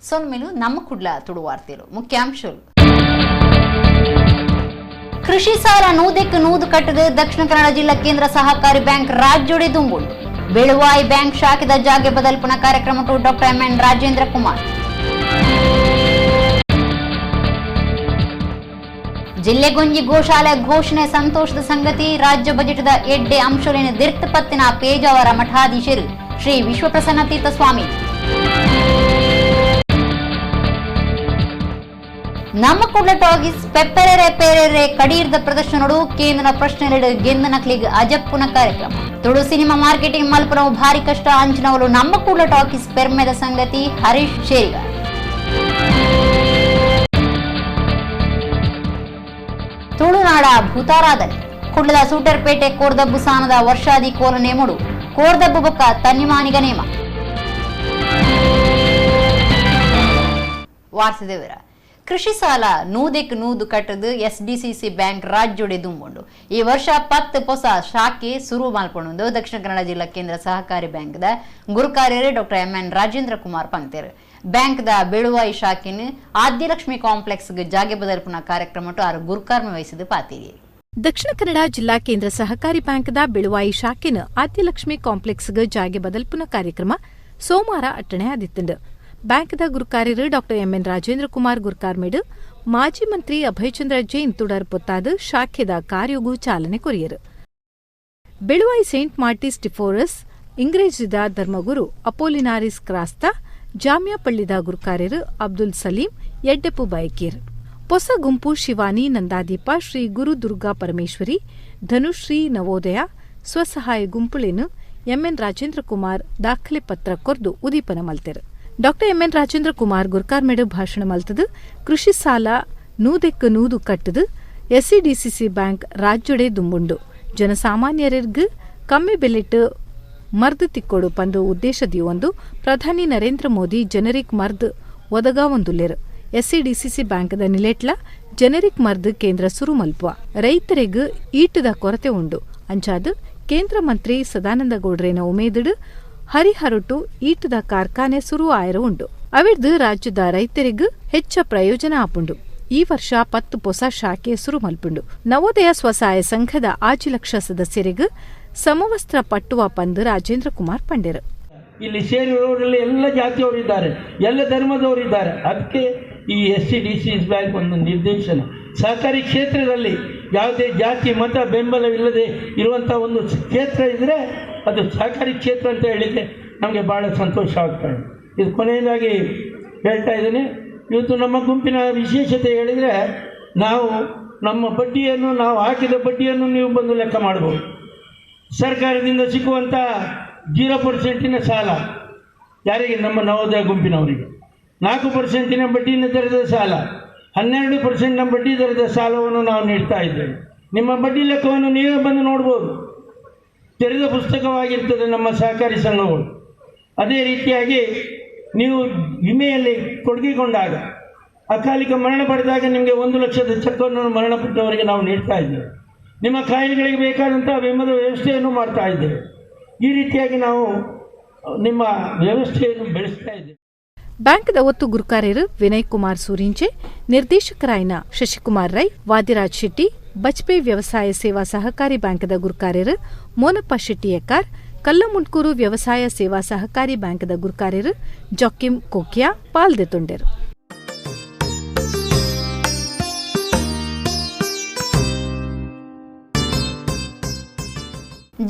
ಸೊನ್ಮೆಲು ನಮ್ಮ ಕುಡ್ಲ ತುಳುವಾರ್ತೆಲು ಮುಖ್ಯಾಂಶಗಳು. ಕೃಷಿ ಸಾಲ ನೂದಕ್ಕೆ ನೂದು ಕಟ್ಟದ ದಕ್ಷಿಣ ಕನ್ನಡ ಜಿಲ್ಲಾ ಕೇಂದ್ರ ಸಹಕಾರಿ ಬ್ಯಾಂಕ್ ರಾಜ್ಯೋಡೆ ದುಂಬುಂಡು. ಬೆಳುವಾಯಿ ಬ್ಯಾಂಕ್ ಶಾಖೆದ ಜಾಗೆ ಬದಲ್ಪುನ ಕಾರ್ಯಕ್ರಮಕ್ಕೆ ಡಾಕ್ಟರ್ ಎಂಎನ್ ರಾಜೇಂದ್ರ ಕುಮಾರ್. ಜಿಲ್ಲೆಗೊಂಜಿ ಗೋಶಾಲೆ ಘೋಷಣೆ ಸಂತೋಷದ ಸಂಗತಿ. ರಾಜ್ಯ ಬಜೆಟ್ದ ಎಡ್ಡೆ ಅಂಶಲಿನ ದಿರ್ತಪತ್ತಿನ ಪೇಜಾವರ ಮಠಾಧೀಶರು ಶ್ರೀ ವಿಶ್ವಪ್ರಸನ್ನ ತೀರ್ಥ ಸ್ವಾಮಿ. ನಮ್ಮ ಕುಡ್ಲ ಟಾಗಿಸ್ ಪೆಪ್ಪೆರೆರೆ ಪೇರೆರೆ ಕಡೀರ್ದ ಪ್ರದರ್ಶನಡು ಕೇಂದ್ರ ಪ್ರಶ್ನೆಲೆಡು ಗೆಂದ ನಕ್ಲಿಗ್ ಅಜಪ್ಪುನ ಕಾರ್ಯಕ್ರಮ. ತುಳು ಸಿನಿಮಾ ಮಾರ್ಕೆಟಿಂಗ್ ಮಲ್ಪನವು ಭಾರಿ ಕಷ್ಟ ಅಂಚಿನವಲು ನಮ್ಮ ಕುಡ್ಲ ಟಾಕೀಸ್ ಪೆರ್ಮೆದ ಸಂಗತಿ. ಹರೀಶ್ ಶೇರಿಗಾರ್. ತುಳುನಾಡ ಭೂತಾರಾಧನೆ ಕುಡ್ಲದ ಸೂಟರ್ಪೇಟೆ ಕೋರ್ದಬ್ಬು ಸಾನದ ವರ್ಷಾದಿ ಕೋಲ ನೇಮುಡು ಕೋರ್ದಬ್ಬು ಬೊಕ್ಕ ತನ್ನಿಮಾನಿಗ ನೇಮ. ವಾರ್ತೆದೇವರ ಕೃಷಿ ಸಾಲ ನೂದಕ್ಕೆ ನೂದು ಕಟ್ಟದು ಎಸ್ಡಿಸಿಸಿ ಬ್ಯಾಂಕ್ ರಾಜ್ಯೋಡೆ ದುಂಬುಂಡು. ಈ ವರ್ಷ 10 ಹೊಸ ಶಾಖೆ ಸುರು ಮಲ್ಪೊಂಡು ದಕ್ಷಿಣ ಕನ್ನಡ ಜಿಲ್ಲಾ ಕೇಂದ್ರ ಸಹಕಾರಿ ಬ್ಯಾಂಕ್ದ ಗುರುಕಾರ್ಯರು doctor M N Rajendra Kumar ಪಂಕ್ತೇರು. ಬ್ಯಾಂಕ್ದ ಬೆಳುವಾಯಿ ಶಾಖೆನ್ ಆದ್ಯಲಕ್ಷ್ಮಿ ಕಾಂಪ್ಲೆಕ್ಸ್ ಜಾಗೆ ಬದಲ್ಪುನ ಕಾರ್ಯಕ್ರಮಟ್ಟು ಆರು ಗುರುಕಾರ್ಮ ವಹಿಸಿದ ಪಾತಿರಿ. ದಕ್ಷಿಣ ಕನ್ನಡ ಜಿಲ್ಲಾ ಕೇಂದ್ರ ಸಹಕಾರಿ ಬ್ಯಾಂಕ್ದ ಬೆಳುವಾಯಿ ಶಾಖೆನ್ ಆದ್ಯಲಕ್ಷ್ಮಿ ಕಾಂಪ್ಲೆಕ್ಸ್ಗೆ ಜಾಗೆ ಬದಲ್ಪುನ ಕಾರ್ಯಕ್ರಮ ಸೋಮವಾರ ಅಟ್ಟಣೆ ಆದಿತ್ತುಂಡು. ಬ್ಯಾಂಕ್ದ ಗುರುಕಾರ್ಯರು ಡಾಕ್ಟರ್ ಎಂಎನ್ ರಾಜೇಂದ್ರ ಕುಮಾರ್ ಗುರುಕಾರ್ಮೇಡು ಮಾಜಿ ಮಂತ್ರಿ ಅಭಯಚಂದ್ರ ಜೈನ್ ತುಡರ್ ಪೊತ್ತಾದ ಶಾಖೆದ ಕಾರ್ಯಗೂ ಚಾಲನೆ ಕೊರಿಯರು. ಬೆಳುವಾಯಿ ಸೇಂಟ್ ಮಾರ್ಟಿಸ್ ಟಿಫೋರಸ್ ಇಂಗ್ರೇಜಿದ ಧರ್ಮಗುರು ಅಪೋಲಿನಾರಿಸ್ ಕ್ರಾಸ್ತಾ, ಜಾಮಿಯಾ ಪಳ್ಳಿದ ಗುರುಕಾರ್ಯರು ಅಬ್ದುಲ್ ಸಲೀಂ ಎಡ್ಡೆಪ್ಪು ಬಯಕೀರ್. ಹೊಸ ಗುಂಪು ಶಿವಾನಿ ನಂದಾದೀಪ, ಶ್ರೀ ಗುರು ದುರ್ಗಾ ಪರಮೇಶ್ವರಿ, ಧನುಶ್ರೀ ನವೋದಯ ಸ್ವಸಹಾಯ ಗುಂಪುಳೇನು ಎಂಎನ್ ರಾಜೇಂದ್ರ ಕುಮಾರ್ ದಾಖಲೆ ಪತ್ರ ಕೊರ್ದು ಉದೀಪನ ಮಲ್ತೆರು. ಡಾಕ್ಟರ್ ಎಂಎನ್ ರಾಜೇಂದ್ರ ಕುಮಾರ್ ಗುರ್ಕಾರ್ಮೇಡು ಭಾಷಣ ಮಲ್ತದು ಕೃಷಿ ಸಾಲ ನೂದೆಕ್ಕು ನೂದು ಕಟ್ಟದು ಎಸ್ಸಿಡಿಸಿಸಿ ಬ್ಯಾಂಕ್ ರಾಜ್ಯೊಡೆ ದುಂಬುಂಡು. ಜನಸಾಮಾನ್ಯರಿಗ್ ಕಮ್ಮಿ ಬೆಲೆಟ್ ಮರ್ದ್ ತಿಕ್ಕೊಡು ಪಂದು ಉದ್ದೇಶದಿಯೊಂದು ಪ್ರಧಾನಿ ನರೇಂದ್ರ ಮೋದಿ ಜನರಿಕ್ ಮರ್ದ್ ಒದಗಾವೊಂದುಲ್ಲೆರು. ಎಸ್ಸಿಡಿಸಿಸಿ ಬ್ಯಾಂಕ್ದ ನಿಲೆಟ್ಲ ಜನರಿಕ್ ಮರ್ದ್ ಕೇಂದ್ರ ಸುರು ಮಲ್ಪುವ. ರೈತರಿಗ್ ಈಟದ ಕೊರತೆ ಉಂಡು. ಅಂಚಾದ್ ಕೇಂದ್ರ ಮಂತ್ರಿ ಸದಾನಂದ ಗೌಡ್ರೇನ ಉಮೇದಿಡು ಹರಿಹರಟು ಈಟದ ಕಾರ್ಖಾನೆ ಸುರು ಆಯರ ಉಂಡು. ಅವಿರ್ದು ರಾಜ್ಯದ ರೈತರಿಗ್ ಹೆಚ್ಚ ಪ್ರಯೋಜನ ಆಪುಂಡು. ಈ ವರ್ಷ 10 ಹೊಸ ಶಾಖೆ ಸುರು ಮಲ್ಪುಂಡು. ನವೋದಯ ಸ್ವಸಹಾಯ ಸಂಘದ 5 ಲಕ್ಷ ಸದಸ್ಯರಿಗ್ ಸಮವಸ್ತ್ರ ಪಟ್ಟುವ ಪಂದು ರಾಜೇಂದ್ರ ಕುಮಾರ್ ಪಂಡೆರು. ಇಲ್ಲಿ ಸೇರಿರುವವರಲ್ಲಿ ಎಲ್ಲ ಜಾತಿಯವರಿದ್ದಾರೆ, ಎಲ್ಲ ಧರ್ಮದವರಿದ್ದಾರೆ. ಅದಕ್ಕೆ ಈ ಎಸ್ಸಿಡಿಸಿ ಬ್ಯಾಂಕ್ ಒಂದು ನಿರ್ದೇಶನ. ಸಹಕಾರಿ ಕ್ಷೇತ್ರದಲ್ಲಿ ಯಾವುದೇ ಜಾತಿ ಮತ ಬೆಂಬಲವಿಲ್ಲದೆ ಇರುವಂಥ ಒಂದು ಕ್ಷೇತ್ರ ಇದ್ದರೆ ಅದು ಸಹಕಾರಿ ಕ್ಷೇತ್ರ ಅಂತ ಹೇಳಲಿಕ್ಕೆ ನಮಗೆ ಭಾಳ ಸಂತೋಷ ಆಗ್ತಾಯಿದೆ. ಇದು ಕೊನೆಯದಾಗಿ ಹೇಳ್ತಾ ಇದ್ದೀನಿ. ಇವತ್ತು ನಮ್ಮ ಗುಂಪಿನ ವಿಶೇಷತೆ ಹೇಳಿದರೆ, ನಾವು ನಮ್ಮ ಬಡ್ಡಿಯನ್ನು, ನಾವು ಹಾಕಿದ ಬಡ್ಡಿಯನ್ನು ನೀವು ಬಂದು ಲೆಕ್ಕ ಮಾಡ್ಬೋದು. ಸರ್ಕಾರದಿಂದ ಸಿಕ್ಕುವಂಥ 0% ಸಾಲ ಯಾರಿಗೆ? ನಮ್ಮ ನವೋದಯ ಗುಂಪಿನವರಿಗೆ. 4% ಬಡ್ಡಿನ ದರದ ಸಾಲ, 12% ಬಡ್ಡಿ ದರದ ಸಾಲವನ್ನು ನಾವು ನೀಡ್ತಾ ಇದ್ದೇವೆ. ನಿಮ್ಮ ಬಡ್ಡಿ ಲೆಕ್ಕವನ್ನು ನೀವೇ ಬಂದು ನೋಡ್ಬೋದು. ತೆರೆದ ಪುಸ್ತಕವಾಗಿರ್ತದೆ ನಮ್ಮ ಸಹಕಾರಿ ಸಂಘಗಳು. ಅದೇ ರೀತಿಯಾಗಿ ನೀವು ವಿಮೆಯಲ್ಲಿ ತೊಡಗಿಕೊಂಡಾಗ, ಅಕಾಲಿಕ ಮರಣ ಪಡೆದಾಗ ನಿಮಗೆ 1 ಲಕ್ಷದ ಚೆಕ್ಕನ್ನು ಮರಣಪಟ್ಟವರಿಗೆ ನಾವು ನೀಡ್ತಾ ಇದ್ದೇವೆ. ನಿಮ್ಮ ಕಾಯಿಲೆಗಳಿಗೆ ಬೇಕಾದಂಥ ವಿಮದ ವ್ಯವಸ್ಥೆಯನ್ನು ಮಾಡ್ತಾ ಇದ್ದೇವೆ. ಈ ರೀತಿಯಾಗಿ ನಾವು ನಿಮ್ಮ ವ್ಯವಸ್ಥೆಯನ್ನು ಬೆಳೆಸ್ತಾ ಇದ್ದೇವೆ. ಬ್ಯಾಂಕ್ದ ಒತ್ತು ಗುರುಕಾರ್ಯರು ವಿನಯ್ ಕುಮಾರ್ ಸೂರಿಂಚೆ, ನಿರ್ದೇಶಕರಾಯನ ಶಶಿಕುಮಾರ್ ರೈ, ವಾದಿರಾಜ್ ಶೆಟ್ಟಿ, ಬಜ್ಪೆ ವ್ಯವಸಾಯ ಸೇವಾ ಸಹಕಾರಿ ಬ್ಯಾಂಕ್ದ ಗುರುಕಾರ್ಯರು ಮೋನಪ್ಪ ಶೆಟ್ಟಿ ಎಕ್ಕಾರ್, ಕಲ್ಲಮುಂಡ್ಕೂರು ವ್ಯವಸಾಯ ಸೇವಾ ಸಹಕಾರಿ ಬ್ಯಾಂಕ್ದ ಗುರುಕಾರ್ಯರು ಜಾಕಿಂ ಕೋಕಿಯಾ ಪಾಲ್ದೆತೊಂಡೆರು.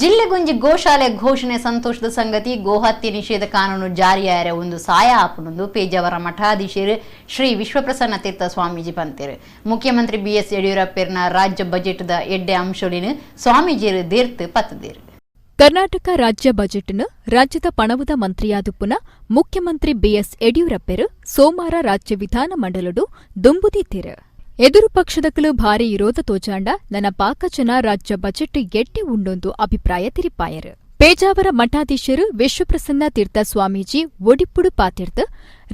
ಜಿಲ್ಲೆಗೊಂಜಿ ಗೋಶಾಲೆ ಘೋಷಣೆ ಸಂತೋಷದ ಸಂಗತಿ. ಗೋಹತ್ಯೆ ನಿಷೇಧ ಕಾನೂನು ಜಾರಿಯಾರೆ ಒಂದು ಸಾಯ ಆಪುನೊಂದು ಪೇಜಾವರ ಮಠಾಧೀಶರು ಶ್ರೀ ವಿಶ್ವಪ್ರಸನ್ನ ತೀರ್ಥ ಸ್ವಾಮೀಜಿ ಪಂತೇರು. ಮುಖ್ಯಮಂತ್ರಿ ಬಿಎಸ್ ಯಡಿಯೂರಪ್ಪನ ರಾಜ್ಯ ಬಜೆಟ್ದ ಎಡ್ಡೆ ಅಂಶಲಿನ ಸ್ವಾಮೀಜಿಯರು ದೇರ್ತು ಪತ್ತದೇರು. ಕರ್ನಾಟಕ ರಾಜ್ಯ ಬಜೆಟ್ನು ರಾಜ್ಯದ ಪಣವುದ ಮಂತ್ರಿಯಾದ ಪುನಃ ಮುಖ್ಯಮಂತ್ರಿ ಬಿಎಸ್ ಯಡಿಯೂರಪ್ಪರು ಸೋಮವಾರ ರಾಜ್ಯ ವಿಧಾನಮಂಡಲಡು ದುಂಬುದೀತೇರು. ಎದುರು ಪಕ್ಷದಕಲು ಭಾರಿ ವಿರೋಧ ತೋಜಾಂಡ ನನ್ನ ಪಾಕಜನ ರಾಜ್ಯ ಬಜೆಟ್ ಎಡ್ಡೆ ಉಂಡೊಂದು ಅಭಿಪ್ರಾಯ ತಿರಿಪಾಯರು. ಪೇಜಾವರ ಮಠಾಧೀಶರು ವಿಶ್ವಪ್ರಸನ್ನ ತೀರ್ಥ ಸ್ವಾಮೀಜಿ ಒಡಿಪುಡು ಪಾತಿರ್ದು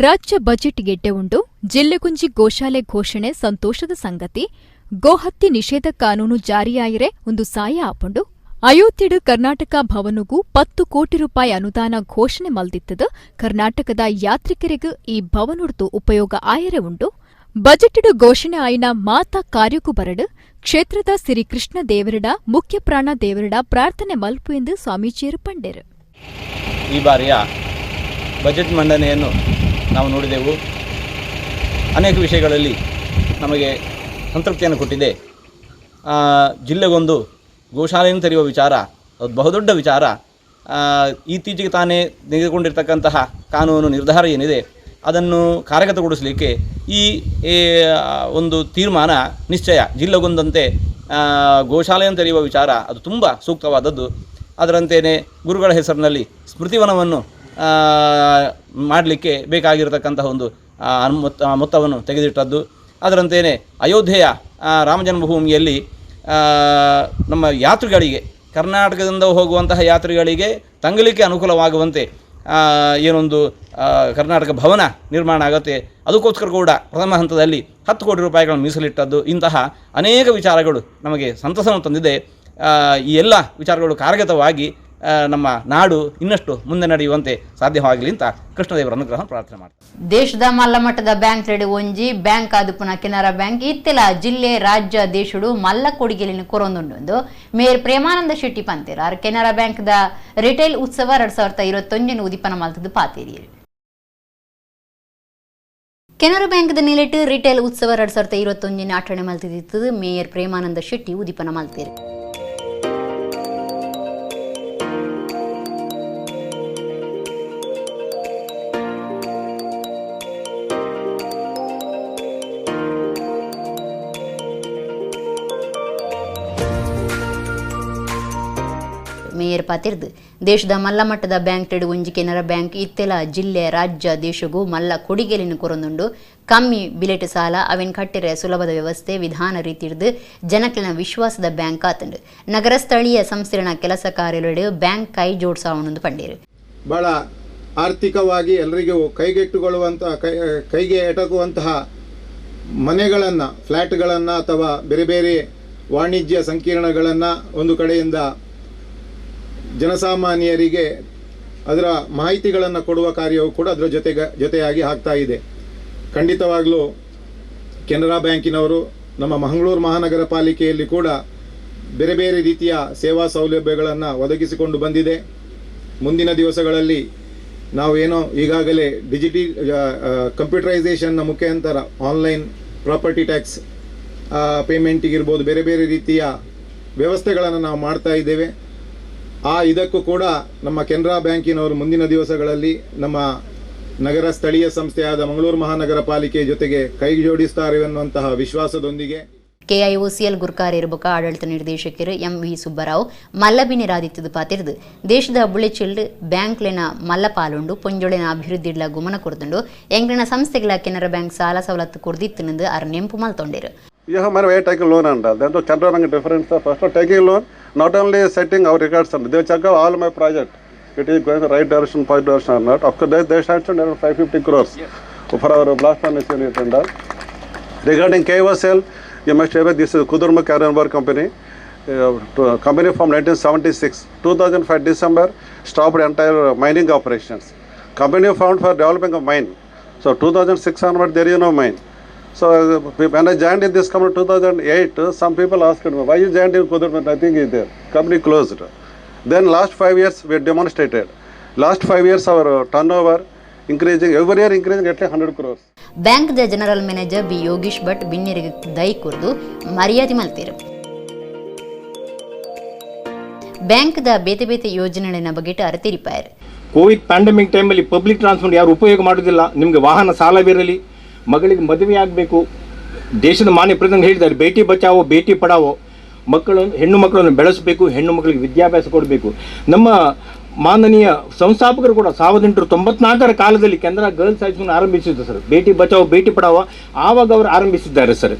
ರಾಜ್ಯ ಬಜೆಟ್ ಎಡ್ಡೆ ಉಂಡು, ಜಿಲ್ಲೆಗುಂಜಿ ಗೋಶಾಲೆ ಘೋಷಣೆ ಸಂತೋಷದ ಸಂಗತಿ, ಗೋಹತ್ಯೆ ನಿಷೇಧ ಕಾನೂನು ಜಾರಿಯಾಯಿರೆ ಒಂದು ಸಾಯ ಆಪುಂಡು. ಅಯೋಧ್ಯೆಡು ಕರ್ನಾಟಕ ಭವನಗೂ 10 ಕೋಟಿ ರೂಪಾಯಿ ಅನುದಾನ ಘೋಷಣೆ ಮಲ್ದಿತ್ತದು ಕರ್ನಾಟಕದ ಯಾತ್ರಿಕರಿಗೂ ಈ ಭವನೊಡ್ದು ಉಪಯೋಗ ಆಯರೆ ಉಂಡು. ಬಜೆಟ್ಡು ಘೋಷಣೆ ಆಯಿನ ಮಾತಾ ಕಾರ್ಯಕ್ಕೂ ಬರಡು ಕ್ಷೇತ್ರದ ಶ್ರೀ ಕೃಷ್ಣ ದೇವರಡ ಮುಖ್ಯ ಪ್ರಾಣ ದೇವರಡ ಪ್ರಾರ್ಥನೆ ಮಲ್ಪು ಎಂದು ಸ್ವಾಮೀಜಿಯರು ಪಂಡೆರು. ಈ ಬಾರಿಯ ಬಜೆಟ್ ಮಂಡನೆಯನ್ನು ನಾವು ನೋಡಿದೆವು. ಅನೇಕ ವಿಷಯಗಳಲ್ಲಿ ನಮಗೆ ಸಂತೃಪ್ತಿಯನ್ನು ಕೊಟ್ಟಿದೆ. ಜಿಲ್ಲೆಗೊಂದು ಗೋಶಾಲೆಯನ್ನು ತೆರೆಯುವ ವಿಚಾರ ಅದು ಬಹುದೊಡ್ಡ ವಿಚಾರ. ಇತ್ತೀಚೆಗೆ ತಾನೇ ತೆಗೆದುಕೊಂಡಿರ್ತಕ್ಕಂತಹ ಕಾನೂನು ನಿರ್ಧಾರ ಏನಿದೆ ಅದನ್ನು ಕಾರ್ಯಗತಗೊಳಿಸಲಿಕ್ಕೆ ಈ ಒಂದು ತೀರ್ಮಾನ ನಿಶ್ಚಯ. ಜಿಲ್ಲೆಗೊಂದಂತೆ ಗೋಶಾಲೆಯನ್ನು ತೆರೆಯುವ ವಿಚಾರ ಅದು ತುಂಬ ಸೂಕ್ತವಾದದ್ದು. ಅದರಂತೆಯೇ ಗುರುಗಳ ಹೆಸರಿನಲ್ಲಿ ಸ್ಮೃತಿವನವನ್ನು ಮಾಡಲಿಕ್ಕೆ ಬೇಕಾಗಿರತಕ್ಕಂತಹ ಒಂದು ಮೊತ್ತವನ್ನು ತೆಗೆದಿಟ್ಟದ್ದು. ಅದರಂತೆಯೇ ಅಯೋಧ್ಯೆಯ ರಾಮಜನ್ಮಭೂಮಿಯಲ್ಲಿ ನಮ್ಮ ಯಾತ್ರಿಗಳಿಗೆ, ಕರ್ನಾಟಕದಿಂದ ಹೋಗುವಂತಹ ಯಾತ್ರಿಗಳಿಗೆ ತಂಗಲಿಕ್ಕೆ ಅನುಕೂಲವಾಗುವಂತೆ ಏನೊಂದು ಕರ್ನಾಟಕ ಭವನ ನಿರ್ಮಾಣ ಆಗುತ್ತೆ, ಅದಕ್ಕೋಸ್ಕರ ಕೂಡ ಪ್ರಥಮ ಹಂತದಲ್ಲಿ 10 ಕೋಟಿ ರೂಪಾಯಿಗಳನ್ನು ಮೀಸಲಿಟ್ಟದ್ದು. ಇಂತಹ ಅನೇಕ ವಿಚಾರಗಳು ನಮಗೆ ಸಂತಸವನ್ನು ತಂದಿದೆ. ಈ ಎಲ್ಲ ವಿಚಾರಗಳು ಕಾರ್ಯಗತವಾಗಿ ನಮ್ಮ ನಾಡು ಇನ್ನಷ್ಟು ಮುಂದೆ ನಡೆಯುವಂತೆ ಸಾಧ್ಯವಾಗಲಿ ಅಂತ ಕೃಷ್ಣದೇವರ ಅನುಗ್ರಹ ಪ್ರಾರ್ಥನೆ ಮಾಡ್ತಾರೆ. ದೇಶದ ಮಲ್ಲ ಮಟ್ಟದ ಬ್ಯಾಂಕ್ ರೆಡಿ ಒಂಜಿ ಬ್ಯಾಂಕ್ ಆದುಪುನ ಕೆನರಾ ಬ್ಯಾಂಕ್ ಇತ್ತೆಲ ಜಿಲ್ಲೆ ರಾಜ್ಯ ದೇಶಡು ಮಲ್ಲ ಕೊಡುಗೆಲಿನ ಕೊರೊಂದುಂಡು ಮೇಯರ್ ಪ್ರೇಮಾನಂದ ಶೆಟ್ಟಿ ಪಂತೇರ್ ಆರ್ ಕೆನರಾ bank the retail ಉತ್ಸವ 2021 ಉದಿಪನ ಮಲ್ತದ್ದು ಪಾತೇರಿ. ಕೆನರಾ ಬ್ಯಾಂಕ್ the ನಿಲೆಟ್ retail ಉತ್ಸವ 2021 ಆಚರಣೆ ಮಲ್ತಿದ್ದು ಮೇಯರ್ ಪ್ರೇಮಾನಂದ ಶೆಟ್ಟಿ ಉದಿಪನ ಮಲ್ತೇರು. ಮೇಯರ್ ಪಾತಿರ್ದು ದೇಶದ ಮಲ್ಲ ಮಟ್ಟದ ಬ್ಯಾಂಕ್ ಟೆಡು ಒಂಜಿ ಕೆನರಾ ಬ್ಯಾಂಕ್ ಇತ್ತೆಲ ಜಿಲ್ಲೆ ರಾಜ್ಯ ದೇಶಗೂ ಮಲ್ಲ ಕೊಡುಗೆಲಿನ ಕೊರೊಂದುಂಡು. ಕಮ್ಮಿ ಬಿಲೆಟ್ ಸಾಲ ಅವೆನ್ ಕಟ್ಟಿರೆ ಸುಲಭದ ವ್ಯವಸ್ಥೆ ವಿಧಾನ ರೀತಿರ್ದು ಜನಕ್ಲಿನ ವಿಶ್ವಾಸದ ಬ್ಯಾಂಕ್ ಆತಂಡು. ನಗರ ಸ್ಥಳೀಯ ಸಂಸ್ಥೆಗಳ ಕೆಲಸ ಕಾರ್ಯಗಳು ಬ್ಯಾಂಕ್ ಕೈ ಜೋಡಿಸಾವಣಂದು ಪಂಡೇರು. ಬಹಳ ಆರ್ಥಿಕವಾಗಿ ಎಲ್ಲರಿಗೂ ಕೈಗೆಟ್ಟುಕೊಳ್ಳುವಂತಹ ಕೈಗೆ ಎಟಕುವಂತಹ ಮನೆಗಳನ್ನು, ಫ್ಲ್ಯಾಟ್ಗಳನ್ನು ಅಥವಾ ಬೇರೆ ಬೇರೆ ವಾಣಿಜ್ಯ ಸಂಕೀರ್ಣಗಳನ್ನು ಒಂದು ಕಡೆಯಿಂದ ಜನಸಾಮಾನ್ಯರಿಗೆ ಅದರ ಮಾಹಿತಿಗಳನ್ನು ಕೊಡುವ ಕಾರ್ಯವು ಕೂಡ ಅದರ ಜೊತೆಯಾಗಿ ಆಗ್ತಾ ಇದೆ. ಖಂಡಿತವಾಗಲೂ ಕೆನರಾ ಬ್ಯಾಂಕಿನವರು ನಮ್ಮ ಮಂಗಳೂರು ಮಹಾನಗರ ಪಾಲಿಕೆಯಲ್ಲಿ ಕೂಡ ಬೇರೆ ಬೇರೆ ರೀತಿಯ ಸೇವಾ ಸೌಲಭ್ಯಗಳನ್ನು ಒದಗಿಸಿಕೊಂಡು ಬಂದಿದೆ. ಮುಂದಿನ ದಿವಸಗಳಲ್ಲಿ ನಾವು ಏನೋ ಈಗಾಗಲೇ ಕಂಪ್ಯೂಟರೈಸೇಷನ್ನ ಮುಖಾಂತರ online property tax ಪೇಮೆಂಟಿಗಿರ್ಬೋದು ಬೇರೆ ಬೇರೆ ರೀತಿಯ ವ್ಯವಸ್ಥೆಗಳನ್ನು ನಾವು ಮಾಡ್ತಾ ಇದ್ದೇವೆ. ಇದಕ್ಕೂ ಕೂಡ ನಮ್ಮ ಕೆನರಾ ಬ್ಯಾಂಕಿನವರು ಮುಂದಿನ ದಿವಸಗಳಲ್ಲಿ ನಮ್ಮ ನಗರ ಸ್ಥಳೀಯ ಸಂಸ್ಥೆಯಾದ ಮಂಗಳೂರು ಮಹಾನಗರ ಪಾಲಿಕೆ ಜೊತೆಗೆ ಕೈ ಜೋಡಿಸ್ತಾರೆ ಎನ್ನುವಂತಹ ವಿಶ್ವಾಸದೊಂದಿಗೆ ಕೆಐಒಸಿಎಲ್ ಗುರ್ಕಾರ್ ಇರಬಕ ಆಡಳಿತ ನಿರ್ದೇಶಕರು ಎಂ.ವಿ. ಸುಬ್ಬರಾವ್ ಮಲ್ಲಬಿನಿರಾದಿತ್ತದು ಪಾತಿರ್ದು ದೇಶದ ಬುಳೆಚಿಲ್ಡ್ ಬ್ಯಾಂಕ್ಲೆನ ಮಲ್ಲ ಪಾಲುಂಡು ಪೊಂಜೊಳೆನ ಅಭಿವೃದ್ಧಿಡ್ಲ ಗುಮನ ಕೊರ್ದುಂಡು ಎಂಗ್ಲಿನ ಸಂಸ್ಥೆಗಳ ಕೆನರಾ ಬ್ಯಾಂಕ್ ಸಾಲ ಸವಲತ್ತು ಕೊರ್ದಿತ್ತನಂದು ಅರ್ ನೆಂಪು ಮಲ್ತೊಂಡೇರು. Yeah, we are taking loan and all. Then the Canara Bank difference. First of taking loan, not only setting our records and they check out all my project. It is going the right direction, positive direction or not. Of course, they sanctioned around 550 crores for our blast furnace unit and all. Regarding KOCL, you must have this is Kudurmukh Iron Ore Company. Company from 1976, 2005 December stopped entire mining operations. Company found for developing a mine. So 2006 onward there is no mine. So when I joined in this company 2008, some people asked me, why you joined in Kudurmukh? Nothing is there. Company closed. Then last 5 years we demonstrated. Last 5 years our turnover increasing, every year increasing at least 100 crores. Bank the general manager B Yogish Bhat ಬಿನ್ನೆರಿಗೆ ದೈ ಕೊರ್ದು ಮರ್ಯಾದೆ ಮಲ್ತೇರು. Bank the ಬೇತೆ ಬೇತೆ ಯೋಜನೆಗಳ ಬಗ್ಗೆ ಅರತಿರಿಪಾಯರು. Covid pandemic ಟೈಮಲ್ಲಿ public transport ಯಾರು ಉಪಯೋಗ ಮಾಡೋದಿಲ್ಲ. ನಿಮಗೆ ವಾಹನ ಸಾಲವಿರಲಿ, ಮಗಳಿಗೆ ಮದುವೆ ಆಗಬೇಕು, ದೇಶದ ಮಾನ್ಯ ಪ್ರಧಾನಿ ಹೇಳಿದ್ದಾರೆ ಬೇಟಿ ಬಚಾವೋ ಬೇಟಿ ಪಡಾವೋ, ಮಕ್ಕಳನ್ನು ಹೆಣ್ಣು ಮಕ್ಕಳನ್ನು ಬೆಳೆಸಬೇಕು, ಹೆಣ್ಣು ಮಕ್ಕಳಿಗೆ ವಿದ್ಯಾಭ್ಯಾಸ ಕೊಡಬೇಕು. ನಮ್ಮ ಮಾನನೀಯ ಸಂಸ್ಥಾಪಕರು ಕೂಡ 1894ರ ಕಾಲದಲ್ಲಿ Canara girls high school ಆರಂಭಿಸಿದ್ರು sir. Beti Bachao Beti Padhao ಆವಾಗ ಅವರು ಆರಂಭಿಸಿದ್ದಾರೆ ಸರ್.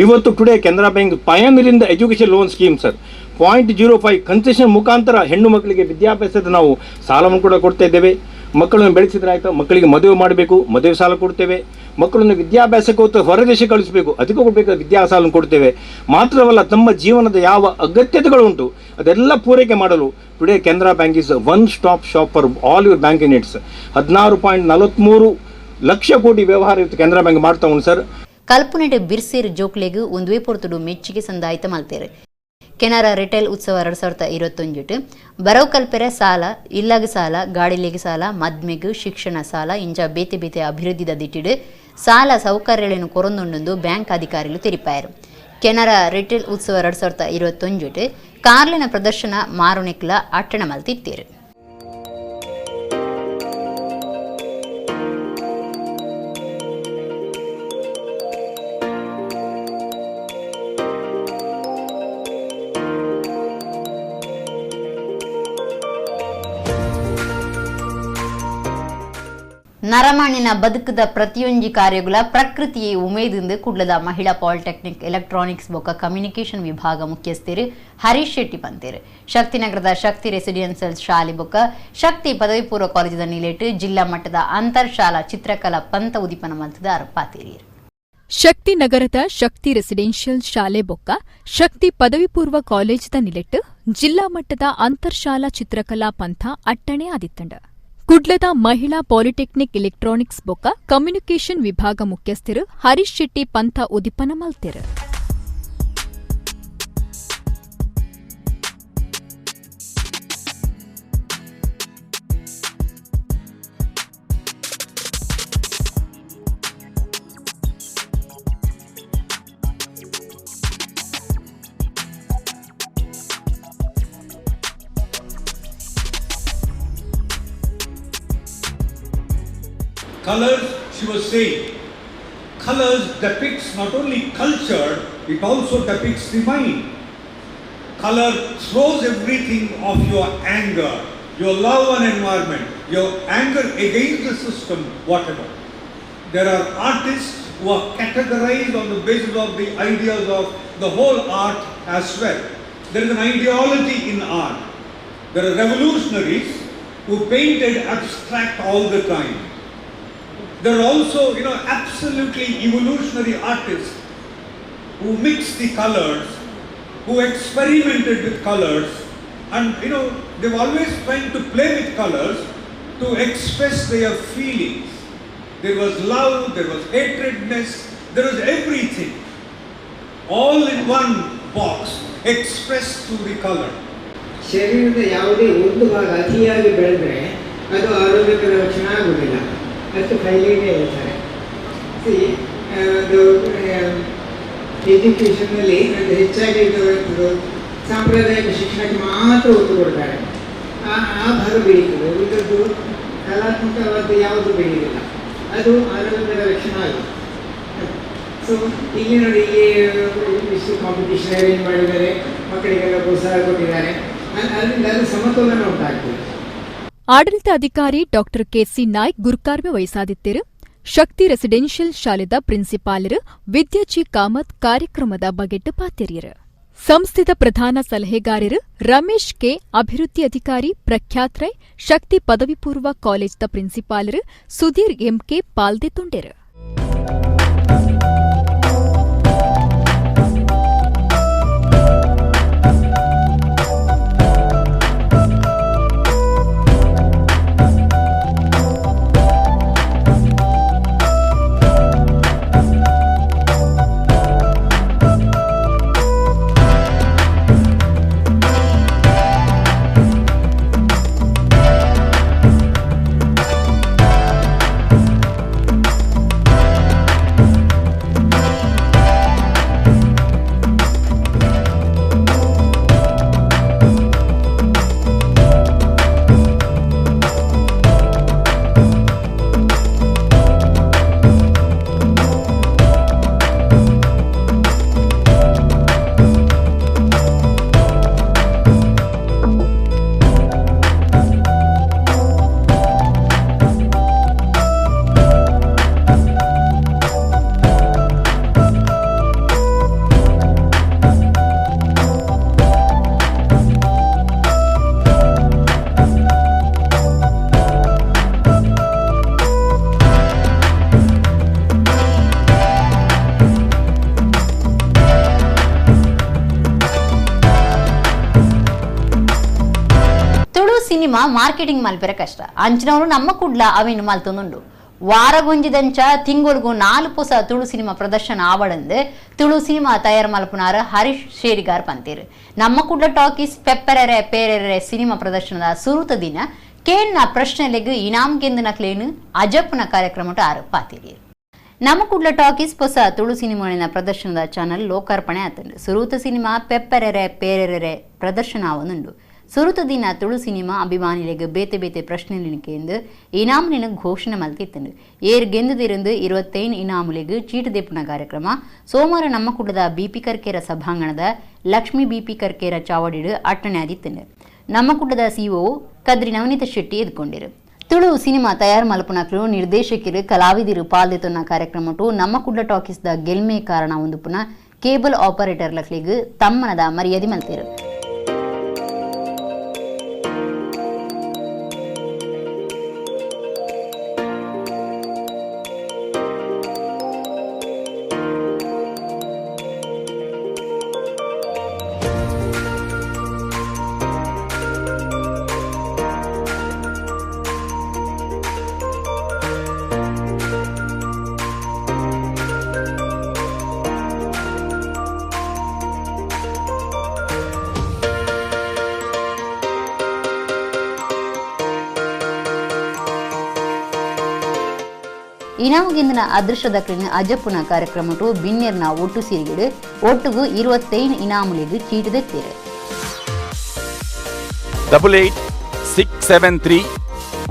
ಇವತ್ತು today Canara bank pioneer in the education loan scheme sir. 0.05 concession ಮುಖಾಂತರ ಹೆಣ್ಣು ಮಕ್ಕಳಿಗೆ ವಿದ್ಯಾಭ್ಯಾಸದ ನಾವು ಸಾಲವನ್ನು ಕೂಡ ಕೊಡ್ತಾ ಇದ್ದೇವೆ. ಮಕ್ಕಳನ್ನು ಬೆಳೆಸಿದ್ರೆ ಆಯಿತು, ಮಕ್ಕಳಿಗೆ ಮದುವೆ ಮಾಡಬೇಕು, ಮದುವೆ ಸಾಲ ಕೊಡ್ತೇವೆ. ಮಕ್ಕಳನ್ನು ವಿದ್ಯಾಭ್ಯಾಸಕ್ಕೆ ಹೊರದೇಶ ಕಳಿಸಬೇಕು, ಅದಕ್ಕೂ ಕೊಡಬೇಕು, ವಿದ್ಯಾಸಾಲ ಕೊಡ್ತೇವೆ. ಮಾತ್ರವಲ್ಲ, ತಮ್ಮ ಜೀವನದ ಯಾವ ಅಗತ್ಯತೆಗಳುಂಟು ಅದೆಲ್ಲ ಪೂರೈಕೆ ಮಾಡಲು today Canara bank is one stop shop for all your banking needs. 16.43 lakh crore ವ್ಯವಹಾರ ಇವತ್ತು ಕೆನರಾ ಬ್ಯಾಂಕ್ ಮಾಡ್ತಾ ಉಂಟು ಸರ್. ಕಲ್ಪನೆಡೆ ಬಿರ್ಸೇರ್ ಜೋಕ್ಲೆಗ್ ಒಂದುವೇ ಪೊರ್ತುಡು ಮೆಚ್ಚುಗೆ ಸಂದಾಯಿತ ಮಲ್ತೇರು. ಕೆನರಾ ರಿಟೇಲ್ ಉತ್ಸವ 2021 ಬರವು ಕಲ್ಪೆರೆ ಸಾಲ, ಇಲ್ಲಗ ಸಾಲ, ಗಾಡಿಲೆಗ್ ಸಾಲ, ಮದ್ಮೆಗ್ ಶಿಕ್ಷಣ ಸಾಲ, ಇಂಜ ಬೇತೆ ಬೇತೆ ಅಭಿವೃದ್ಧಿದ ದಿಟ್ಟಿಡು ಸಾಲ ಸೌಕರ್ಯಗಳನ್ನು ಕೊರೊಂದುಂಡು ಬ್ಯಾಂಕ್ ಅಧಿಕಾರಿಗಳು ತೆರಿಪಾಯರು. ಕೆನರಾ ರಿಟೇಲ್ ಉತ್ಸವ 2021 ಕಾರ್ಲಿನ ಪ್ರದರ್ಶನ ಮಾರುನೆಕ್ಲ ಅಟ್ಟಣ ಮಲ್ತಿತ್ತೇರು. ನರಮಾಣಿನ ಬದುಕದ ಪ್ರತಿಯೊಂಜಿ ಕಾರ್ಯಗಳ ಪ್ರಕೃತಿಯೇ ಉಮೇದಿಂದ ಕುಡ್ಲದ ಮಹಿಳಾ ಪಾಲಿಟೆಕ್ನಿಕ್ ಎಲೆಕ್ಟ್ರಾನಿಕ್ಸ್ ಬೊಕ್ಕ ಕಮ್ಯುನಿಕೇಷನ್ ವಿಭಾಗ ಮುಖ್ಯಸ್ಥರು ಹರೀಶ್ ಶೆಟ್ಟಿ ಪಂತೇರು. ಶಕ್ತಿನಗರದ ಶಕ್ತಿ ರೆಸಿಡೆನ್ಸಿಯಲ್ ಶಾಲೆ ಬೊಕ್ಕ ಶಕ್ತಿ ಪದವಿ ಪೂರ್ವ ಕಾಲೇಜಿದ ನಿಲೇಟು ಜಿಲ್ಲಾ ಮಟ್ಟದ ಅಂತರ್ಶಾಲಾ ಚಿತ್ರಕಲಾ ಪಂತ ಉದೀಪನ ಮಲ್ತದ ಪಾತೇರಿಯರು. ಶಕ್ತಿನಗರದ ಶಕ್ತಿ ರೆಸಿಡೆನ್ಷಿಯಲ್ ಶಾಲೆ ಬೊಕ್ಕ ಶಕ್ತಿ ಪದವಿ ಪೂರ್ವ ಕಾಲೇಜಿದ ನಿಲೆಟ್ಟು ಜಿಲ್ಲಾ ಮಟ್ಟದ ಅಂತರ್ಶಾಲಾ ಚಿತ್ರಕಲಾ ಪಂಥ ಅಟ್ಟಣೆ ಆದಿತ್ತಂಡ. ಕುಡ್ಲದ ಮಹಿಳಾ ಪಾಲಿಟೆಕ್ನಿಕ್ ಎಲೆಕ್ಟ್ರಾನಿಕ್ಸ್ ಬೊಕ್ಕ ಕಮ್ಯುನಿಕೇಷನ್ ವಿಭಾಗ ಮುಖ್ಯಸ್ಥರು ಹರೀಶ್ ಶೆಟ್ಟಿ ಪಂಥ ಉದಿಪನ ಮಲ್ತೆರು. Colors, she was saying, colors depicts not only culture, it also depicts the mind. Color throws everything of your anger, your love and environment, your anger against the system, whatever. There are artists who are categorized on the basis of the ideas of the whole art as well. There is an ideology in art. There are revolutionaries who painted abstract all the time. There are also, absolutely evolutionary artists who mixed the colors, who experimented with colors, and they've always trying to play with colors to express their feelings. There was love, there was hatredness, there was everything, all in one box, expressed through the color. ಶರೀರದ ಯಾವುದೇ ಒಂದು ಭಾಗ ಅತಿಯಾಗಿ ಬೆಳೆದ್ರೆ ಅದು ಆರೋಗ್ಯಕರ ಲಕ್ಷಣ ಆಗುವುದಿಲ್ಲ. ಮತ್ತು ಖಾಯಿಲೆಗೆ ಹೇಳ್ತಾರೆ. ಅದು ಎಜುಕೇಷನ್ನಲ್ಲಿ ಅದು ಹೆಚ್ಚಾಗಿ ಇದು ಸಾಂಪ್ರದಾಯಿಕ ಶಿಕ್ಷಣಕ್ಕೆ ಮಾತ್ರ ಒತ್ತು ಕೊಡ್ತಾರೆ. ಆ ಭಾಗ ಬೆಳೀತದೆ, ಉಳಿದದ್ದು ಕಲಾತ್ಮಕವಾದ ಯಾವುದು ಬೆಳೆಯುವುದಿಲ್ಲ. ಅದು ಆರೋಗ್ಯದ ಲಕ್ಷಣ ಆಗುತ್ತೆ. ಸೊ ಇಲ್ಲಿ ನೋಡಿ, ಇಲ್ಲಿ ಇಷ್ಟು ಕಾಂಪಿಟೇಷನ್ ಅರೇಂಜ್ ಮಾಡಿದ್ದಾರೆ, ಮಕ್ಕಳಿಗೆಲ್ಲ ಪ್ರೋತ್ಸಾಹ ಕೊಟ್ಟಿದ್ದಾರೆ, ಅದರಿಂದ ಅದು ಸಮತೋಲನ ಉಂಟಾಗ್ತದೆ. ಆಡಳಿತ ಅಧಿಕಾರಿ ಡಾಕ್ಟರ್ ಕೆಸಿ ನಾಯ್ಕ್ ಗುರುಕಾರ್ಮೆ ವಹಿಸಾದಿತ್ತಿರು. ಶಕ್ತಿ ರೆಸಿಡೆನ್ಷಿಯಲ್ ಶಾಲೆದ ಪ್ರಿನ್ಸಿಪಾಲರು ವಿದ್ಯಾಜಿ ಕಾಮತ್ ಕಾರ್ಯಕ್ರಮದ ಬಗೆಟ್ ಪಾತೆರಿಯರು. ಸಂಸ್ಥೆದ ಪ್ರಧಾನ ಸಲಹೆಗಾರರು ರಮೇಶ್ ಕೆ, ಅಭಿವೃದ್ಧಿ ಅಧಿಕಾರಿ ಪ್ರಖ್ಯಾತ್ ರೈ, ಶಕ್ತಿ ಪದವಿ ಪೂರ್ವ ಕಾಲೇಜ್ದ ಪ್ರಿನ್ಸಿಪಾಲರು ಸುಧೀರ್ ಎಂಕೆ ಪಾಲ್ದೆ ತುಂಡೆರು. Cinema marketing ಮಲ್ಪೆರೆ ಕಷ್ಟ ಅಂಚಿನವರು ನಮ್ಮ ಕುಡ್ಲ ಅವೇನು ಮಲ್ತೊಂದುಂಡು. ವಾರಗೊಂಜಿದಂಚ ತಿಂಗೊಳ್ಗು 4 ಪೊಸ ತುಳು ಸಿನಿಮಾ ಪ್ರದರ್ಶನ ಆವಡಂದು ತುಳು ಸಿನಿಮಾ ತಯಾರು ಮಲ್ಪುನಾರ ಹರೀಶ್ ಶೇರಿಗಾರ್ ಪಂತೇರು. ನಮ್ಮ ಕುಡ್ಲ ಟಾಕೀಸ್ ಪೆಪ್ಪರೆರೆ ಪೇರೆರೆ ಸಿನಿಮಾ ಪ್ರದರ್ಶನದ ಸುರುತ ದಿನ ಕೇಣ್ಣ ಪ್ರಶ್ನೆಲೆಗ್ ಇನಾಮ್ ಗೆಂದಿನ ಕ್ಲೇನು ಅಜಪ್ಪನ ಕಾರ್ಯಕ್ರಮಟ ಆರು ಪಾತಿರಿ. ನಮ್ಮ ಕುಡ್ಲ ಟಾಕೀಸ್ ಪೊಸ ತುಳು ಸಿನಿಮಾಳಿನ ಪ್ರದರ್ಶನದ ಚಾನಲ್ ಲೋಕಾರ್ಪಣೆ ಆತಂಡು. ಸುರುತ ಸಿನಿಮಾ ಪೆಪ್ಪರೆರೆ ಪೇರೆರೆ ಪ್ರದರ್ಶನ ಆವನುಂಡು. ಸುರುತ ದಿನ ತುಳು ಸಿನಿಮಾ ಅಭಿಮಾನಿಲೆಗ್ ಬೇತೆ ಬೇತೆ ಪ್ರಶ್ನೆಲಿನಿಕೆಂದು ಇನಾಮುಲಿನ ಘೋಷಣೆ ಮಲ್ತಿತ್ತಂಡು. ಏರ್ ಗೆಂದುದಿರಂದು 25 ಇನಾಮುಲೆಗ್ ಚೀಟು ದೇಪುನ ಕಾರ್ಯಕ್ರಮ ಸೋಮವಾರ ನಮ್ಮ ಕುಡ್ಲದ ಬಿಪಿ ಕರ್ಕೇರ ಸಭಾಂಗಣದ ಲಕ್ಷ್ಮೀ ಬಿಪಿ ಕರ್ಕೇರ ಚಾವಡಿಡು ಅಟ್ಟಣೆ ಆದಿತ್ತಂಡು. ನಮ್ಮ ಕುಡ್ಲದ ಸಿಒ ಕದ್ರಿ ನವನೀತ ಶೆಟ್ಟಿ ಎದ್ಕೊಂಡಿರು. ತುಳು ಸಿನಿಮಾ ತಯಾರು ಮಲ್ಪುನಕ್ಲು ನಿರ್ದೇಶಕರು ಕಲಾವಿದರು ಪಾಲ್ದೆತೊನ್ನ ಕಾರ್ಯಕ್ರಮಟು ನಮ್ಮ ಕುಡ್ಲ ಟಾಕೀಸ್ದ ಗೆಲ್ಮೆ ಕಾರಣ ಒಂದು ಪುನಃ ಕೇಬಲ್ ಆಪರೇಟರ್ ಲಕ್ಲಿಗ್ ತಮ್ಮನದ ಮರ್ಯಾದೆ ಮಲ್ತೇರು. ಇನಾಮುಗೆಂದಿನ ಅದೃಷ್ಟದ ಕ್ರಿನ ಅಜಪ್ಪುನ ಕಾರ್ಯಕ್ರಮಟು ಬಿನ್ನೆರ್ನ ಒಟ್ಟು ಸಿರಿಗಿಡು ಒಟ್ಟುಗು 25 ಇನಾಮುಲೆಗ್ ಚೀಟು ದೆತ್ತೇರು. 88 673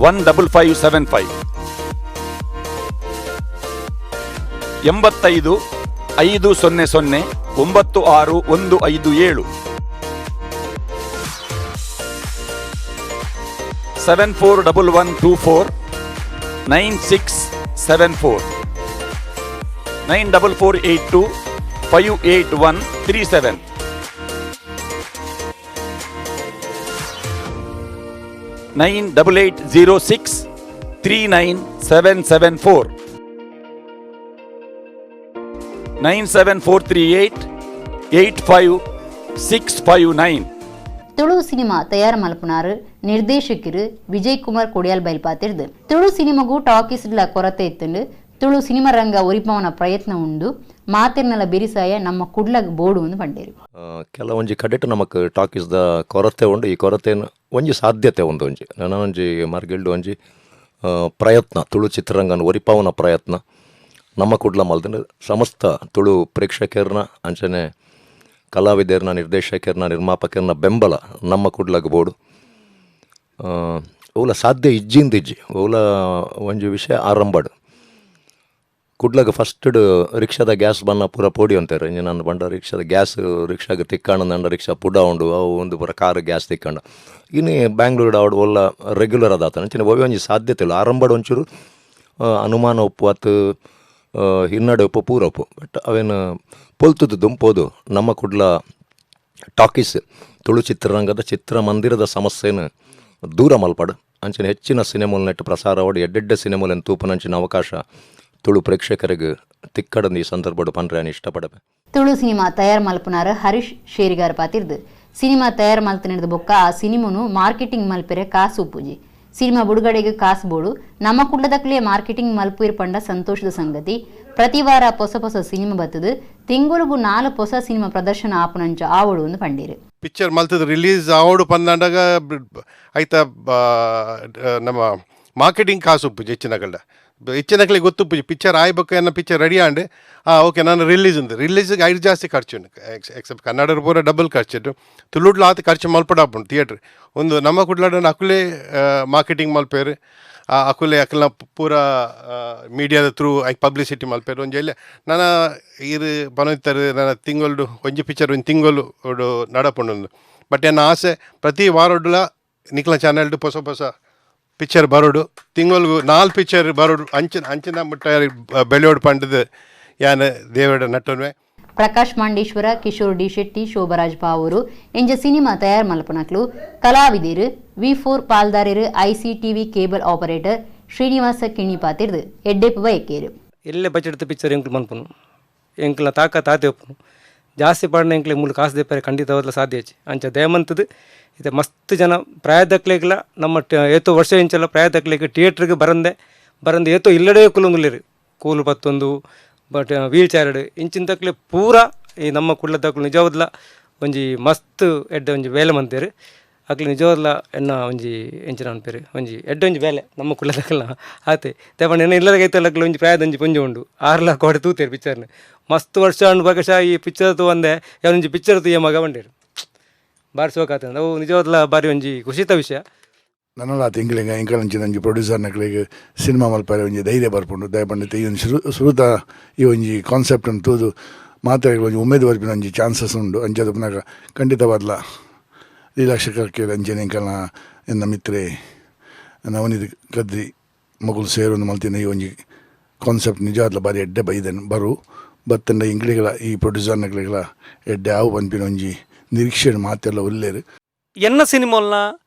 15575 85 500 96157 741124 9674 94482 58137 98806 39774 97438 85659. Tulu cinema ತಯಾರು ಮಲ್ಪುನಾರು ನಿರ್ದೇಶಕರು ವಿಜಯ್ ಕುಮಾರ್ ಕೊಡಿಯಾಲ್ ಬಯಲ್ಪಾತಿರ್ದು. ತುಳು ಸಿನಿಮಾಗೂ ಟಾಕೀಸ್ಲ ಕೊರತೆ ಇತ್ತಂಡು. ತುಳು ಸಿನಿಮಾ ರಂಗ ಒರಿಪವನ ಪ್ರಯತ್ನ ಉಂಡು. ಮಾತಿರ್ನಲ ಬೆರಿಸಾಯ ನಮ್ಮ ಕುಡ್ಲಗ್ ಬೋಡು ಒಂದು ಪಂಡೇರು. ಕೆಲವೊಂಜಿ ಕಡೆಟ್ ನಮಕ್ ಟಾಕೀಸ್ದ ಕೊರತೆ ಉಂಡು. ಈ ಕೊರತೆಯನ್ನು ಒಂಜಿ ಸಾಧ್ಯತೆ ಉಂಡು. ಒಂಜಿ ನನೊಂಜಿ ಮಾರ್ಗಿಲ್ಡು ಒಂಜಿ ಪ್ರಯತ್ನ ತುಳು ಚಿತ್ರರಂಗನ ಒರಿಪವನ ಪ್ರಯತ್ನ ನಮ್ಮ ಕುಡ್ಲ ಮಲ್ದಂಡು. ಸಮಸ್ತ ತುಳು ಪ್ರೇಕ್ಷಕರನ್ನ ಅಂಚನೆ ಕಲಾವಿದರನ್ನ ನಿರ್ದೇಶಕರನ್ನ ನಿರ್ಮಾಪಕರನ್ನ ಬೆಂಬಲ ನಮ್ಮ ಕುಡ್ಲಗ್ ಬೋಡು. ಓಲ ಸಾಧ್ಯ ಇಜ್ಜಿಂದ ಇಜ್ಜಿ ಓಲ ಒಂಜಿ ವಿಷಯ ಆರಂಭಡು. ಕುಡ್ಲಗ ಫಸ್ಟ್ ರಿಕ್ಷಾದ ಗ್ಯಾಸ್ ಬನ್ನ ಪೂರ ಪೋಡಿ ಅಂತಾರೆ. ನಾನು ಬಂಡ ರಿಕ್ಷಾದ ಗ್ಯಾಸ್ ರಿಕ್ಷಾಗ ತಿಕ್ಕಂಡ ರಿಕ್ಷಾ ಪುಡ ಉಂಡು ಅವು ಒಂದು ಪೂರ ಕಾರ್ ಗ್ಯಾಸ್ ತಿಕ್ಕಂಡ. ಇನ್ನು ಬ್ಯಾಂಗ್ಳೂರು ಆವಡು ಒಲ್ಲ ರೆಗ್ಯುಲರ್ ಅದಾತನ ಅಂಚಿನ ಒವೆ ಒಂಜಿ ಸಾಧ್ಯತೆ ಇಲ್ಲ. ಆರಂಭಡು ಒಂಚೂರು ಅನುಮಾನ ಒಪ್ಪು ಅತ್ತು ಹಿನ್ನಡೆ ಒಪ್ಪು ಪೂರ ಒಪ್ಪು. ಬಟ್ ಅವೇನು ಪೊಲ್ತುದು ದುಂಪೋದು ನಮ್ಮ ಕುಡ್ಲ ಟಾಕೀಸ್ ತುಳು ಚಿತ್ರರಂಗದ ಚಿತ್ರಮಂದಿರದ ಸಮಸ್ಯೆನ ದೂರ ಮಲ್ಪಡು. ಅಂಚಿನ ಹೆಚ್ಚಿನ ಸಿನಿಮೋಲ್ ನೆಟ್ಟು ಪ್ರಸಾರವಾಡು ಎಡ್ಡೆಡ್ಡೆ ಸಿನಿಮೋಲೆನ್ ತೂಪನಂಚಿನ ಅವಕಾಶ ತುಳು ಪ್ರೇಕ್ಷಕರಿಗೆ ತಿಕ್ಕಡಂದು ಈ ಸಂದರ್ಭಡು ಪನ್ರೆ ನಾನು ಇಷ್ಟಪಡಬೆ. ತುಳು ಸಿನಿಮಾ ತಯಾರು ಮಲ್ಪುನಾರ ಹರೀಶ್ ಶೇರಿಗಾರ್ ಪಾತಿರ್ದು. ಸಿನಿಮಾ ತಯಾರು ಮಲ್ತನಿಡ್ದು ಬೊಕ್ಕ ಆ ಸಿನಿಮೋನು ಮಾರ್ಕೆಟಿಂಗ್ ಮಲ್ಪೆರೆ ಕಾಸು ಉಪ್ಪುಜಿ. ಸಿನಿಮಾ ಬಿಡುಗಡೆಗೆ ಕಾಸು ಬೋಡು. ನಮ್ಮ ಕುಡ್ಲದಕ್ಲೆ ಮಾರ್ಕೆಟಿಂಗ್ ಮಲ್ಪುಯಿರ್ ಪಂಡ ಸಂತೋಷದ ಸಂಗತಿ. ಪ್ರತಿ ವಾರ ಪೊಸ ಪೊಸ ಸಿನಿಮಾ ಬತ್ತದು. ತಿಂಗೊಳುಗು 4 ಪೊಸ ಸಿನಿಮಾ ಪ್ರದರ್ಶನ ಆಪುನಂಚ ಆವಡು ಒಂದು ಪಂಡೀರು. ಪಿಕ್ಚರ್ ಮಲ್ತದ ರಿಲೀಸ್ ಆವಡು ಪಂದಾಂಡಾಗ ಐತ ನಮ್ಮ ಮಾರ್ಕೆಟಿಂಗ್ ಕಾಸು ಉಪ್ಪುಜಿ ಹೆಚ್ಚಿನಗಳ್ಡ. ಹೆಚ್ಚಿನಗಳಿಗೆ ಗೊತ್ತುಪ್ಪುಜಿ ಪಿಕ್ಚರ್ ಆಯ್ಬೇಕು ಅನ್ನೋ ಪಿಕ್ಚರ್ ರೆಡಿ ಆಂಡ್ ಓಕೆ ನಾನು ರಿಲೀಸ್ ಅಂದು ರಿಲೀಸಿಗೆ ಐದು ಜಾಸ್ತಿ ಖರ್ಚು ಉಂಟು. ಎಕ್ಸೆಪ್ಟ್ ಕನ್ನಡ ಪೂರ ಡಬಲ್ ಖರ್ಚು. ತುಳುಡ್ಲ ಆತ ಖರ್ಚು ಮಲ್ಪಡಾಪುಂಡು ಥಿಯೇಟ್ರ್ ಒಂದು ನಮ್ಮ ಕುಡ್ಲಾಡ ಅಕುಲೇ ಮಾರ್ಕೆಟಿಂಗ್ ಮಲ್ಪೇರು. ಅಕುಲೆ ಅಕಲ್ನ ಪೂರ ಮೀಡಿಯಾದ ಥ್ರೂ ಐಕ್ ಪಬ್ಲಿಸಿಟಿ ಮಲ್ಪೇರು. ಒಂಜಿ ಎಲ್ಲ ನನ್ನ ಇರು ಬನೋಯ್ತಾರೆ ನನ್ನ ತಿಂಗಳು ಒಂಜಿ ಪಿಕ್ಚರ್ ಒಂದು ತಿಂಗಳು ನಡಪುಂಡು. ಬಟ್ ಎನ್ನ ಆಸೆ ಪ್ರತಿ ವಾರೊಡ್ಲ ನಿಕ್ಲ ಚಾನೆಲ್ಡು ಹೊಸ ಹೊಸ ಪಿಕ್ಚರ್ ಬರೋಡು. ತಿಂಗಳಿಗೂ 4 ಪಿಕ್ಚರ್ ಬರೋಡು ಅಂಚಿನ ಅಂಚಿನ ಮುಟ್ಟ ಬೆಳೆಯೋಡು ಪಂಡದು ಯಾನ ದೇವಡ ನಟನ್ವೆ. ಪ್ರಕಾಶ್ ಮಾಂಡೇಶ್ವರ, ಕಿಶೋರ್ ಡಿ ಶೆಟ್ಟಿ, ಶೋಭರಾಜ್ ಪಾವೂರು ಎಂಜ ಸಿನಿಮಾ ತಯಾರು ಮಲ್ಪನಕ್ಲು ಕಲಾವಿದರು V4 ಪಾಲ್ದಾರರು ICTV cable operator Srinivasa Kini ಪಾತಿರ್ದು ಎಡ್ಡೆಪ್ಪು ಬಯಕೇರು. ಎಲ್ಲೇ ಬಜೆಟ್ ಪಿಕ್ಚರ್ ಎಂಕ್ಲು ಮನ್ಪುನು ಎಂಕ್ಲ ತಾಕ ತಾತೆ ಒಪ್ಪುನು. ಜಾಸ್ತಿ ಪಾಡನೆ ಎಂಕ್ಲೆ ಮೂಲು ಕಾಸು ದೆಪ್ಪರೆ ಖಂಡಿತವಾದ್ಲ ಸಾಧ್ಯ ಹೆಚ್ಚು ಅಂಚ ದಯಮಂತದ್ದು ಇದು ಮಸ್ತ್ ಜನ ಪ್ರಾಯದಕ್ಲೆಗ್ಲ ನಮ್ಮ ಏತೋ ವರ್ಷ ಇಂಚೆಲ್ಲ ಪ್ರಾಯದಕ್ಲೆಗ್ ಥಿಯೇಟ್ರಿಗೆ ಬರಂದೆ ಬರಂದೆ ಏತೋ ಇಲ್ಲಡೆ ಕುಲೊಂದುಲ್ಲೆರ್ ಕೂಲು ಪತ್ತೊಂದು but wheel chair ಇಂಚಿನ ತಕ್ಲೆ ಪೂರ ಈ ನಮ್ಮ ಕುಡ್ಲದಕ್ಲು ನಿಜವಾದ್ಲ ಒಂಜಿ ಮಸ್ತ್ ಎಡ್ಡೆ ಒಂಜಿ ಬೇಲೆ ಮಂತೇರು ಅಕ್ಲು ನಿಜವಾದ್ಲ ಎನ್ನ ಒಂಜಿ ಎಂಚಿನ ಅನ್ಪೇರು ಒಂಜಿ ಎಡ್ಡೆ ಒಂಜಿ ಬೇಲೆ ನಮ್ಮ ಕುಡ್ಲದಕ್ಲ ಆತೆ ತೇಪಂಡ ಎನ್ನ ಇಲ್ಲದ ಐತಲಕ್ಲು ಒಂಜಿ ಪ್ರಾಯದ ಒಂಜಿ ಪೊಂಜಿ ಉಂಡು ಆರ್ಲ ಕೋಡೆ ತೂತೇರು ಪಿಕ್ಚರ್ನ ಮಸ್ತ್ ವರ್ಷ ಅಂಡ್ ಬಗಶ ಈ ಪಿಕ್ಚರ್ ತೂವಂದೆ ಒಂಜಿ ಪಿಕ್ಚರ್ ತೂಯ ಮಗ ಬಂಡೇರು ಬಾರಿ ಶೋಕಾತ ಅವು ನಿಜವಾದ್ಲ ಬಾರಿ ಒಂಜಿ ಖುಷಿತ ವಿಷಯ. ನನಲ ತಿಂಗಳಿಗೆ ಎಂಕಲಂಚಿನ ಒಂಜಿ ಪ್ರೊಡ್ಯೂಸರ್ನಕ್ಲೆಗ್ ಸಿನಿಮಾ ಮಲ್ಪರೆ ಒಂಜಿ ಧೈರ್ಯ ಬರ್ಪುಂಡು. ದಯಪಂಡಿತ ಈ ಒಂಜಿ ಸುರುತ ಈ ಒಂಜಿ ಕಾನ್ಸೆಪ್ಟ್ ತೂದು ಮಾತೆರೆಗ್ಲ ಒಂಜಿ ಉಮೇದ್ ಬರ್ಪಿನ ಒಂಜಿ ಚಾನ್ಸಸ್ ಉಂಡು. ಅಂಚಾದ್ ಉಪ್ಪುನಗ ಖಂಡಿತವಾದ್ಲ ಲೀಲಾಕ್ಷ ಕರ್ಕೇರ್ ಅಂಚನೆ ಎಂಕಲ್ನ ಎನ್ನ ಮಿತ್ರೆ ನವನೀತ್ ಕದ್ರಿ ಮೊಕುಲು ಸೇರೊಂದು ಮಲ್ತಿನ ಈ ಒಂಜಿ ಕಾನ್ಸೆಪ್ಟ್ ನಿಜವಾದ್ಲ ಬಾರಿ ಎಡ್ಡೆ ಬೈದನ್ ಬರು ಬತ್ತಂಡ ಎಂಕ್ಲೆಗ್ಲ ಈ ಪ್ರೊಡ್ಯೂಸರ್ನಕ್ಲೆಗ್ಲ ಎಡ್ಡೆ ಆವು ಪನ್ಪಿನ ಒಂಜಿ ನಿರೀಕ್ಷೆ ಮಾತೆಲ್ಲ ಉಲ್ಲೇರು. ಎನ್ನ ಸಿನಿಮೋಲ್ನ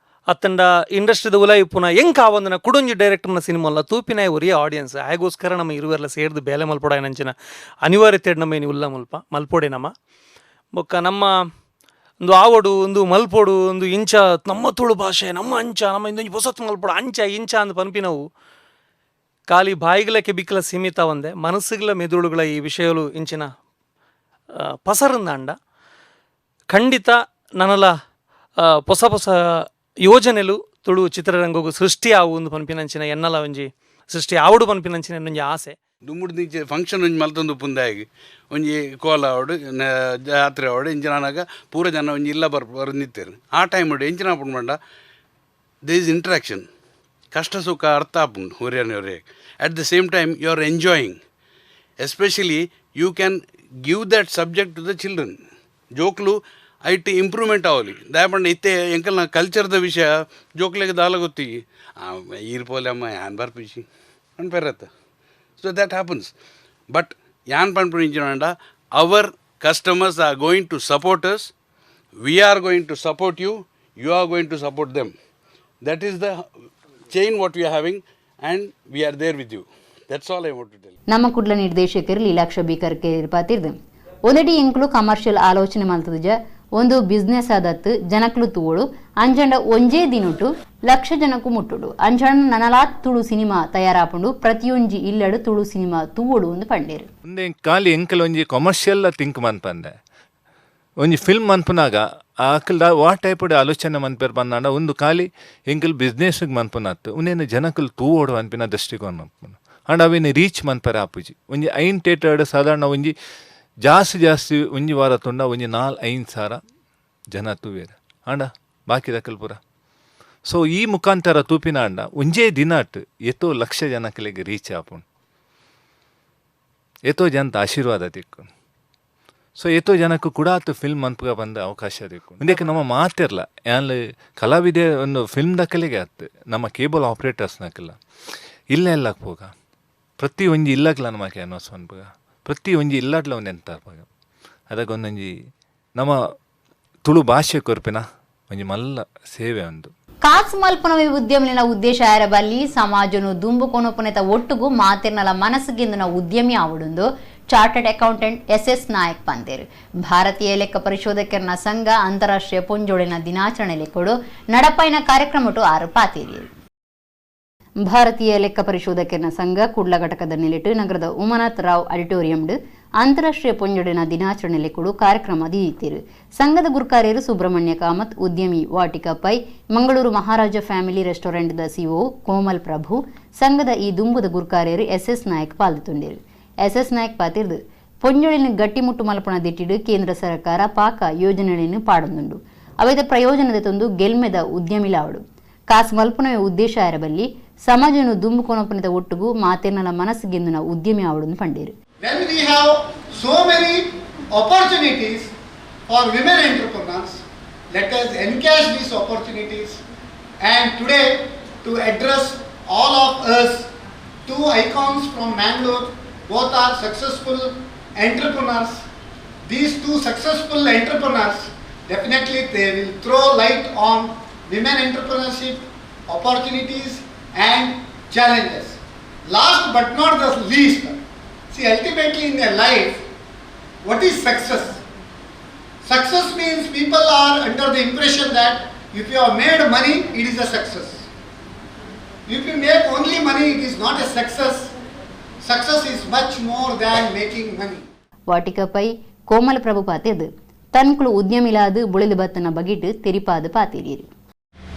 ಅತ್ತಂಡ ಇಂಡಸ್ಟ್ರಿದ ಉಲಾಯಿ ಪುನ ಎಂಕ್ ಆವಂದನ ಕುಡೊಂಜಿ ಡೈರೆಕ್ಟರ್ನ ಸಿನಿಮೋಲ್ನ ತೂಪಿನ ಒರಿಯ ಆಡಿಯನ್ಸ್ ಆಗೋಸ್ಕರ ನಮ್ಮ ಇರುವೆರ್ಲ ಸೇರ್ದು ಬೇಲೆ ಮಲ್ಪೊಡ ನಂಚಿನ ಅನಿವಾರ್ಯತೆ ನಮ್ಮ ಏನು ಉಲ್ಲ ಮುಲ್ಪ ಮಲ್ಪೊಡೆ ನಮ್ಮ ಬೊಕ್ಕ ನಮ್ಮ ಒಂದು ಆವಡು ಒಂದು ಮಲ್ಪೊಡು ಒಂದು ಇಂಚ ನಮ್ಮ ತುಳು ಭಾಷೆ ನಮ್ಮ ಅಂಚ ನಮ್ಮ ಇಂದೊಂಜಿ ಪೊಸತ್ ಮಲ್ಪೊಡು ಅಂಚ ಇಂಚ ಅಂದ್ ಪನ್ಪಿನವು ಖಾಲಿ ಬಾಯಿಗಳಕ್ಕೆ ಬಿಕ್ಕಲ ಸೀಮಿತ ಒಂದೆ ಮನಸ್ಸುಗಳ ಮೆದುಳುಗಳ ಈ ವಿಷಯಗಳು ಇಂಚಿನ ಪಸರಂದಾಂಡ ಖಂಡಿತ ನನಲ ಪೊಸ ಪೊಸ ಯೋಜನೆಲು ತುಳು ಚಿತ್ರರಂಗಗೂ ಸೃಷ್ಟಿ ಆವು ಒಂದು ಪನ್ಪಿನಂಚಿನ ಎನ್ನಲ ಒಂಜಿ ಸೃಷ್ಟಿ ಆವಡು ಪನ್ಪಿನಂಚಿನ ಎನ್ನೊಂಜಿ ಆಸೆ. ದುಂಬುಡು ದಿಂಚ ಫಂಕ್ಷನ್ ಒಂಜಿ ಮಲ್ತೊಂದು ಉಪ್ಪುಂದಾಗಿ ಒಂಜಿ ಕೋಲ ಆವಡು ಜಾತ್ರೆ ಆವಡು ಇಂಚಿನ ಆನಗ ಪೂರ ಜನ ಒಂಜಿ ಇಲ್ಲ ಬರ್ ನಿತ್ತೇರು. ಆ ಟೈಮ್ ಎಂಚಿನ ಆಪುಂಡು ಪಂಡ there is interaction, ಕಷ್ಟ ಸುಖ ಅರ್ಥ ಆಪುಂಡು ಒರಿಯನ್ ಒರಿಯಗ್. At the same time you are enjoying, especially you can give that subject to the children. ಜೋಕ್ಲು ಐಟ್ ಇಂಪ್ರೂವ್ಮೆಂಟ್ ಆವಲಿ. ದಾಯೆ ಇತ್ತೆ ಎಂಕಲ್ನ ಕಲ್ಚರ್ದ ವಿಷಯ ಜೋಕ್ಲೆಗ್ ದಾಲ ಗೊತ್ತಿ ಈರ್ ಪೋಲೆ ಅಮ್ಮ ಯಾನ್ ಬರ್ಪಿಜಿ ಪನ್ಪೆರತ್ತ. So that happens. But ಯಾನ್ ಪನ್ಪುನ ಇಂಚಿನ our customers are going to support us, we are going to support you, you are going to support them. That is the chain what we are having and we are there with you. That's all I want to tell. ನಮ್ಮ ಕುಡ್ಲ ನಿರ್ದೇಶಕರು Leelaksha B Karkeri ಪಾತಿರ್ದು ಒಂದಡಿ ಎಂಕ್ಲು commercial ಆಲೋಚನೆ ಮಲ್ತದ ಒಂದು business ಆದತ್ತು ಜನಕ್ಲು ತೂವಳು ಅಂಜಂಡ ಒಂಜೇ ದಿನೊಟು ಲಕ್ಷ ಜನಕ್ಕೂ ಮುಟ್ಟುಡು ಅಂಜಂಡ ನನಲಾತ್ Tulu cinema ತಯಾರಾಪುಂಡು ಪ್ರತಿಯೊಂಜಿ ಇಲ್ಲಡು ತುಳು ಸಿನಿಮಾ ತೂವಳು ಒಂದು ಪಂಡೇರು. ಒಂದೇ ಖಾಲಿ ಎಂಕಲ್ ಒಂಜಿ ಕಮರ್ಷಿಯಲ್ ಥಿಂಕ್ ಮನ್ಪಂದೆ ಒಂಜಿ ಫಿಲ್ಮ್ ಮನ್ಪುನಾಗ ಆಕಲ್ ವಾ ಟೈಪ್ ಆಲೋಚನೆ ಮನ್ಪೇರ್ ಬಂದಾಂಡ ಒಂದು ಖಾಲಿ ಎಂಕಲ್ ಬಿಸ್ನೆಸ್ಗೆ ಮನ್ಪುನತ್ತು ಉಂದೇನು ಜನಕಲ್ ತೂವೋಡು ಅನ್ಪಿನ ದೃಷ್ಟಿಕೋನ ಮನ್ಪುನ ಆಂಡ ಅವೇನು ರೀಚ್ ಮನ್ಪರೆ ಆಪುಜಿ. ಒಂಜಿ ಐನ್ ಥಿಯೇಟರ್ಡ್ ಸಾಧಾರಣ ಒಂಜಿ ಜಾಸ್ತಿ ಜಾಸ್ತಿ ಒಂಜಿ ವಾರ ತುಂಡ ಒಂಜಿ 4-5 ಸಾವಿರ ಜನ ತೂವೇರು ಆಂಡ ಬಾಕಿದಕಲ್ ಪೂರ. ಸೊ ಈ ಮುಖಾಂತರ ತೂಪಿನ ಅಂಡ ಒಂಜೇ ದಿನಾಟ್ ಏತೋ ಲಕ್ಷ ಜನಕಲಿಗೆ ರೀಚ್ ಆಪುಂಡು, ಏತೋ ಜನತ ಆಶೀರ್ವಾದ ತಿಕ್ಕು. ಸೊ ಏತೋ ಜನಕ್ಕೂ ಕೂಡ ಆತು ಫಿಲ್ಮ್ ಮನ್ಪುಗ ಬಂದ ಅವಕಾಶ ದಿಕ್ಕು. ಮುಂದಕ್ಕೆ ನಮ್ಮ ಮಾತಿರಲ್ಲ ಯಾನ್ ಕಲಾವಿದೆ ಒಂದು ಫಿಲ್ಮ್ ದಕ್ಕಲಿಗೆ ಆತು ನಮ್ಮ ಕೇಬಲ್ ಆಪ್ರೇಟರ್ಸ್ನಕ್ಕೆಲ್ಲ ಇಲ್ಲ ಎಲ್ಲ ಪೋಗ ಪ್ರತಿ ಒಂಜಿ ಇಲ್ಲಗ್ಲ ನಮ್ಮ ಕ್ಯಾನ್ವಾಸ್ ಮನ್ಪುಗ ಪ್ರತಿ ಒಂಜಿ ಇಲ್ಲಾಡ್ಲ ಒಂದು ಎಂತ ಅದಕ್ಕೆ ಒಂದೊಂಜಿ ನಮ್ಮ ತುಳು ಭಾಷೆ ಕೊರ್ಪಿನ ಒಂಜಿ ಮಲ್ಲ ಸೇವೆ ಒಂದು. ಕಾಸು ಮಲ್ಪನವೇ ಉದ್ಯಮಲಿನ ಉದ್ದೇಶ ಆರಬಲ್ಲಿ ಸಮಾಜನು ದುಂಬುಕೊನೊಪನೆತ ಒಟ್ಟುಗು ಮಾತಿರ್ನಲ ಮನಸ್ಸಿಗೆಂದು ನಾವು ಉದ್ಯಮಿ ಆವಡುಂದು chartered accountant S S Nayak ಪಂದೇರು. ಭಾರತೀಯ ಲೆಕ್ಕ ಪರಿಶೋಧಕರನ ಸಂಘ ಅಂತಾರಾಷ್ಟ್ರೀಯ ಪೊಂಜೋಳಿನ ದಿನಾಚರಣೆ ಲೆಕ್ಕೊಡು ನಡಪೈನ ಕಾರ್ಯಕ್ರಮಟು ಆರು ಪಾತೇರಿಯರು. ಭಾರತೀಯ ಲೆಕ್ಕ ಪರಿಶೋಧಕರನ ಸಂಘ ಕುಡ್ಲ ಘಟಕದ ನೆಲೆಟು ನಗರದ ಉಮನಾಥ್ ರಾವ್ ಆಡಿಟೋರಿಯಂಡ್ ಅಂತಾರಾಷ್ಟ್ರೀಯ ಪೊಂಜೊಡಿನ ದಿನಾಚರಣೆ ಲೆಕ್ಕಡು ಕಾರ್ಯಕ್ರಮ ದೀತಿರು. ಸಂಘದ ಗುರುಕಾರ್ಯರು ಸುಬ್ರಹ್ಮಣ್ಯ ಕಾಮತ್, ಉದ್ಯಮಿ ವಾಟಿಕಾ ಪೈ, ಮಂಗಳೂರು ಮಹಾರಾಜ ಫ್ಯಾಮಿಲಿ ರೆಸ್ಟೋರೆಂಟ್ದ ಸಿಒ ಕೋಮಲ್ ಪ್ರಭು, ಸಂಘದ ಈ ದುಂಬುದ ಗುರುಕಾರ್ಯರು ಎಸ್ ಎಸ್ ನಾಯಕ್ ಪಾಲ್ದುಂಡೇರು. ಎಸ್ ಎಸ್ ನಾಯಕ್ ಪಾತಿರ್ದು ಪೊಂಜೊಳಿನ ಗಟ್ಟಿಮುಟ್ಟು ಮಲ್ಪಣ ದಿಟ್ಟಿಡು ಕೇಂದ್ರ ಸರ್ಕಾರ ಪಾಕ ಯೋಜನೆಗಳನ್ನು ಪಾಡೊಂದುಂಡು ಅವೇದ ಪ್ರಯೋಜನದ ತಂದು ಗೆಲ್ಮೆದ ಉದ್ಯಮಿಲಾವಡು ಕಾಸು ಮಲ್ಪನವೇ ಉದ್ದೇಶ ಆರಬಲ್ಲಿ ಸಮಾಜನು ದುಂಬುಕೊನೊಪನದ ಒಟ್ಟುಗು ಮಾತೇನಲ ಮನಸ್ಸಿಗೆಂದು ನಾವು ಉದ್ಯಮಿ ಆವಡನ್ನು ಪಂಡೇರು. When we have so many opportunities for women entrepreneurs, let us encash these opportunities. And today, to address all of us, two icons from Mangalore, both are successful entrepreneurs. These two successful entrepreneurs, definitely they will throw light on women entrepreneurship, opportunities and challenges. Last but not the least, see, ultimately in a life, what is success? Success means people are under the impression that if you have made money, it is a success. If you make only money, it is not a success. Success is much more than making money. ವಾಟಿಕಪೈ Komala Prabhu ಪಾತೆದು ತನ್ಕುಲು ಉದ್ಯಮಿಲಾದು ಬುಳಿದು ಬತ್ತನ ಬಗಿಟ್ಟು ತೆರಿಪಾದು ಪಾತಿರೀರು.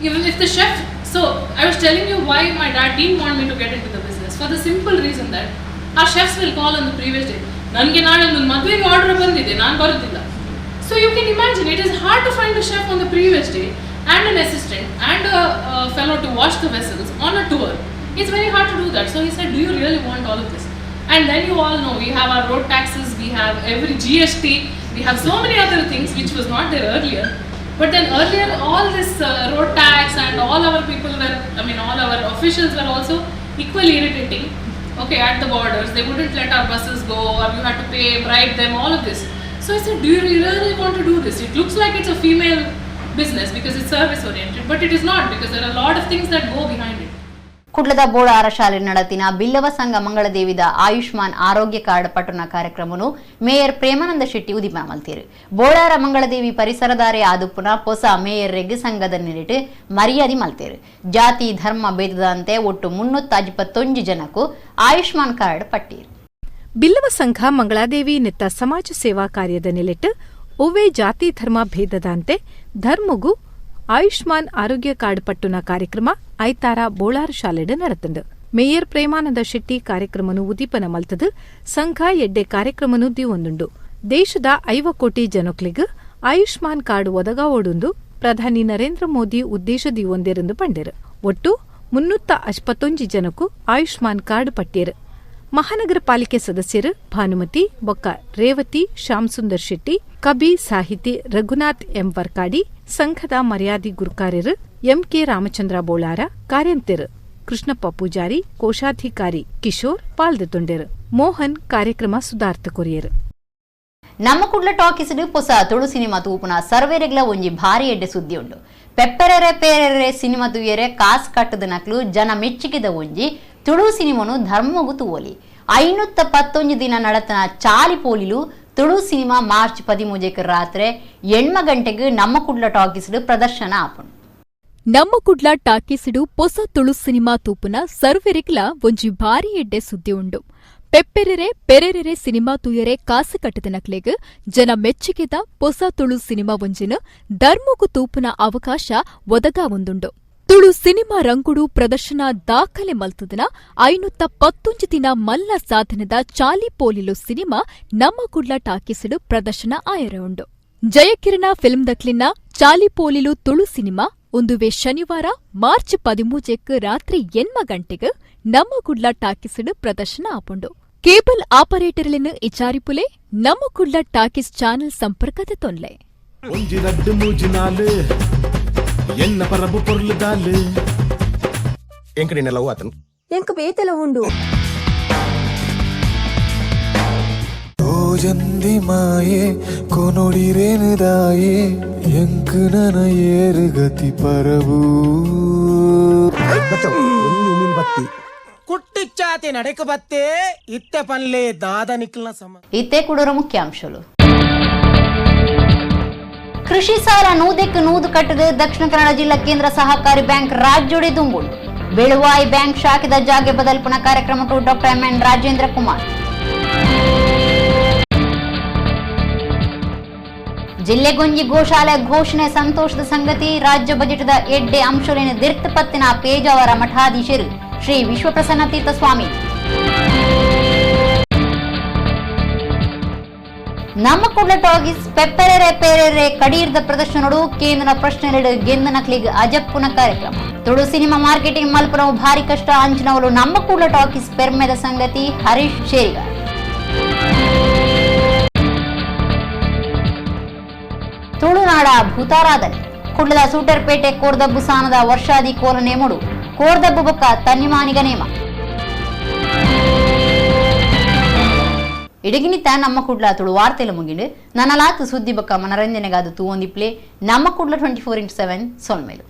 Even if the chef, so I was telling you why my dad didn't want me to get into the business, for the simple reason that our chefs will call on the previous day. ನನಗೆ ನಾಳೆ ಒಂದು ಮದುವೆಗೆ order ಬಂದಿದೆ, ನಾನು ಬರೋದಿಲ್ಲ. So you can imagine it is hard to find a chef on the previous day and an assistant and a fellow to wash the vessels on a tour. It's very hard to do that. So he said, do you really want all of this? And then you all know we have our road taxes, we have every GST, we have so many other things which was not there earlier. But then earlier all this road tax and all our people were, I mean all our officials were also equally irritating. Okay, at the borders, they wouldn't let our buses go, or you had to pay, bribe them, all of this. So I said, do you really want to do this? It looks like it's a female business because it's service oriented, but it is not, because there are a lot of things that go behind it. ಕುಡ್ಲದ ಬೋಳಾರ ಶಾಲೆ ನಡತಿನ ಬಿಲ್ಲವ ಸಂಘ ಮಂಗಳದೇವಿದ ಆಯುಷ್ಮಾನ್ ಆರೋಗ್ಯ card ಪಟ್ಟಣ ಕಾರ್ಯಕ್ರಮನು mayor Premananda Shetty ಉದಿಪನ ಮಲ್ತೀರು. ಬೋಳಾರ ಮಂಗಳದೇವಿ ಪರಿಸರದಾರೆ ಆದುಪ್ಪುನ ಹೊಸ mayor ರೆಗ್ ಸಂಘದ ನಿಲಿಟ್ಟು ಮರ್ಯಾದೆ ಮಲ್ತೇರು. ಜಾತಿ ಧರ್ಮ ಭೇದದಂತೆ ಒಟ್ಟು 321 ಜನಕ್ಕೂ ಆಯುಷ್ಮಾನ್ ಕಾರ್ಡ್ ಪಟ್ಟೀರು. ಬಿಲ್ಲವ ಸಂಘ ಮಂಗಳಾದೇವಿ ನೆತ್ತ ಸಮಾಜ ಸೇವಾ ಕಾರ್ಯದ ನಿಲೆಟ್ಟು ಒವ್ವೇ ಜಾತಿ ಧರ್ಮ ಭೇದದಂತೆ ಧರ್ಮಗೂ ಆಯುಷ್ಮಾನ್ ಆರೋಗ್ಯ ಕಾರ್ಡ್ ಪಟ್ಟುನ ಕಾರ್ಯಕ್ರಮ ಐತಾರ ಬೋಳಾರು ಶಾಲೆಡ್ ನಡತಂಡು. ಮೇಯರ್ ಪ್ರೇಮಾನಂದ ಶೆಟ್ಟಿ ಕಾರ್ಯಕ್ರಮನು ಉದೀಪನ ಮಲ್ತದು ಸಂಘ ಎಡ್ಡೆ ಕಾರ್ಯಕ್ರಮನು ದಿವೊಂದುಂಡು. ದೇಶದ 50 ಕೋಟಿ ಜನಕ್ಲಿಗ್ ಆಯುಷ್ಮಾನ್ ಕಾರ್ಡ್ ಒದಗಾವೋಡುಂದು ಪ್ರಧಾನಿ ನರೇಂದ್ರ ಮೋದಿ ಉದ್ದೇಶ ದಿವೊಂದೆರೆಂದು ಪಂಡೆರು. ಒಟ್ಟು 351 ಜನಕ್ಕೂ ಆಯುಷ್ಮಾನ್ ಕಾರ್ಡ್ ಪಟ್ಟಿಯರು. ಮಹಾನಗರ ಪಾಲಿಕೆ ಸದಸ್ಯರು ಭಾನುಮತಿ, ಬೊಕ್ಕ ರೇವತಿ, ಶ್ಯಾಮಸುಂದರ್ ಶೆಟ್ಟಿ, ಕಬಿ ಸಾಹಿತಿ ರಘುನಾಥ್ ಎಂ ವರ್ಕಾಡಿ, ಸಂಘದ ಮರ್ಯಾದಿ ಗುರುಕಾರ್ಯರು ಎಂಕೆ ರಾಮಚಂದ್ರ ಬೋಳಾರ, ಕಾರ್ಯಂತೆರು ಕೃಷ್ಣಪ್ಪ ಪೂಜಾರಿ, ಕೋಶಾಧಿಕಾರಿ ಕಿಶೋರ್ ಪಾಲ್ದೆತೊಂಡೆರು. ಮೋಹನ್ ಕಾರ್ಯಕ್ರಮ ಸುಧಾರ್ಥ ಕೊರಿಯರು. ನಮ್ಮ ಕುಡ್ಲ ಟಾಕೀಸ್ ಪೊಸ ತುಳು ಸಿನಿಮಾ ತೂಪುನ ಸರ್ವೇರೆಗ್ಲ ಒಂಜಿ ಭಾರಿ ಎಡ್ಡೆ ಸುದ್ದಿ ಉಂಡು. ಪೆಪ್ಪೆರೆರೆ ಪೇರೆರೆ ಸಿನಿಮಾ ತೂಯರೆ ಕಾಸ್ ಕಟ್ಟದ ನಕ್ಲು ಜನ ಮೆಚ್ಚಿಗೆದ ಒಂಜಿ ತುಳು ಸಿನಿಮಾನು ಧರ್ಮಗು ತೂವಲಿ. 511 ದಿನ ನಡತನ ಚಾಲಿ ಪೋಲಿಲು ತುಳು ಸಿನಿಮಾ ಮಾರ್ಚ್ 13 ರಾತ್ರಿ 8 ಗಂಟೆಗೆ ನಮ್ಮ ಕುಡ್ಲ ಟಾಕೀಸ್ಡು ಪ್ರದರ್ಶನ ಆಪುಂಡು. ನಮ್ಮ ಕುಡ್ಲ ಟಾಕೀಸ್ಡು ಪೊಸ ತುಳು ಸಿನಿಮಾ ತೂಪುನ ಸರ್ವೆರೆಗ್ಲ ಒಂಜಿ ಭಾರಿ ಎಡ್ಡೆ ಸುದ್ದಿ ಉಂಡು. ಪೆಪ್ಪೆರೆರೆ ಪೆರೆರೆರೆ ಸಿನಿಮಾ ತೂಯರೆ ಕಾಸು ಕಟ್ಟದ ನಕ್ಲೆಗ್ ಜನ ಮೆಚ್ಚಿಗೆದ ಪೊಸ ತುಳು ಸಿನಿಮಾ ಒಂಜಿನ ಧರ್ಮಗು ತೂಪುನ ಅವಕಾಶ ಒದಗಾವೊಂದುಂಡು. ತುಳು ಸಿನಿಮಾ ರಂಗುಡು ಪ್ರದರ್ಶನ ದಾಖಲೆ ಮಲ್ತದನ 511 ದಿನ ಮಲ್ಲ ಸಾಧನದ ಚಾಲಿ ಪೋಲಿಲು ಸಿನಿಮಾ ನಮ್ಮ ಕುಡ್ಲ ಟಾಕೀಸ್ಡು ಪ್ರದರ್ಶನ ಆಯರ ಉಂಡು. ಜಯಕಿರಣ ಫಿಲ್ಮ್ ದಕ್ಲಿನ ಚಾಲಿ ಪೋಲಿಲು ತುಳು ಸಿನಿಮಾ ಒಂದುವೆ ಶನಿವಾರ ಮಾರ್ಚ್ 13 ರಾತ್ರಿ 8 ಗಂಟೆಗೆ ನಮ್ಮ ಕುಡ್ಲ ಟಾಕೀಸ್ಡು ಪ್ರದರ್ಶನ ಆಪುಂಡು. ಕೇಬಲ್ ಆಪರೇಟರ್ಲಿನ ಇಚಾರಿಪುಲೆ ನಮ್ಮ ಕುಡ್ಲ ಟಾಕೀಸ್ ಚಾನೆಲ್ ಸಂಪರ್ಕದ ತೊನ್ಲೆ. ಎನ್ನ ಪರಬು ಪೊರ್ಲುದಾಲು ಎಂಕ ನಿನ್ನ ಲವ್ ಆತನು ಎಂಕ ಬೇತೆಲ ಉಂಡು. ತೋಜಂದಿ ಮಾಯೆ ಕೊನೊಡಿರೇನುದಾಯೆ ಎಂಕು ನನ ಏರು ಗತಿ ಪರಬು. ಕುಟ್ಟಿಚ್ಚಾತೆ ನಡೆಕ ಬತ್ತೆ ಇತ್ತೆ ಪನ್ಲೆ ದಾದ ನಿಕ್ಲ ಸಮ. ಇತ್ತೆ ಕುಡೋರ ಮುಖ್ಯಾಂಶಗಳು. ಕೃಷಿ ಸಾಲ 100ಕ್ಕೆ 100 ಕಟ್ಟದ ದಕ್ಷಿಣ ಕನ್ನಡ ಜಿಲ್ಲಾ ಕೇಂದ್ರ ಸಹಕಾರಿ ಬ್ಯಾಂಕ್ ರಾಜ್ಯೋಡಿ ದುಂಬುಂಡು. ಬೆಳುವಾಯಿ ಬ್ಯಾಂಕ್ ಶಾಖೆದ ಜಾಗೆ ಬದಲ್ಪುನ ಕಾರ್ಯಕ್ರಮಕ್ಕೆ ಡಾಕ್ಟರ್ ಎಂಎನ್ ರಾಜೇಂದ್ರ ಕುಮಾರ್. ಜಿಲ್ಲೆಗೊಂಜಿ ಗೋಶಾಲೆ ಘೋಷಣೆ ಸಂತೋಷದ ಸಂಗತಿ. ರಾಜ್ಯ ಬಜೆಟ್ದ ಎಡ್ಡೆ ಅಂಶಲಿನ ದಿರ್ತಪತ್ತಿನ ಪೇಜಾವರ ಮಠಾಧೀಶರು ಶ್ರೀ ವಿಶ್ವಪ್ರಸನ್ನ ತೀರ್ಥ ಸ್ವಾಮಿ. ನಮ್ಮ ಕುಡ್ಲ ಟಾಗೀಸ್ ಪೆಪ್ಪೆರೆರೆ ಪೇರೆರೆ ಕಡೀರ್ದ ಪ್ರದರ್ಶನಡು ಕೇಂದ್ರ ಪ್ರಶ್ನೆಲೆಡು ಗೆಂದ ನಕ್ಲಿಗ್ ಅಜಪ್ಪುನ ಕಾರ್ಯಕ್ರಮ. ತುಳು ಸಿನಿಮಾ ಮಾರ್ಕೆಟಿಂಗ್ ಮಲ್ಪನವು ಭಾರಿ ಕಷ್ಟ ಅಂಚಿನವಲು ನಮ್ಮ ಕುಡ್ಲ ಟಾಕೀಸ್ ಪೆರ್ಮೆದ ಸಂಗತಿ ಹರೀಶ್ ಶೇರಿಗಾರ್. ತುಳುನಾಡ ಭೂತಾರಾಧನೆ ಕುಡ್ಲದ ಸೂಟರ್ಪೇಟೆ ಕೋರ್ದಬ್ಬು ಸಾನದ ವರ್ಷಾದಿ ಕೋಲ ನೇಮುಡು ಕೋರ್ದಬ್ಬು ಬೊಕ್ಕ ತನ್ನಿಮಾನಿಗ ನೇಮ. ಇಡಗಿನಿತ ನಮ್ಮ ಕುಡ್ಲ ತುಳು ವಾರ್ತೆಲು ಮುಗಿಂಡು ನನ್ನಲಾತು ಸುದ್ದಿ ಬೊಕ್ಕ ಮನರಂಜನೆಗಾದ ತೂವೊಂದಿಪ್ಲೆ ನಮ್ಮ ಕುಡ್ಲ 24x7 ಸೊಲ್ಮೇಲು.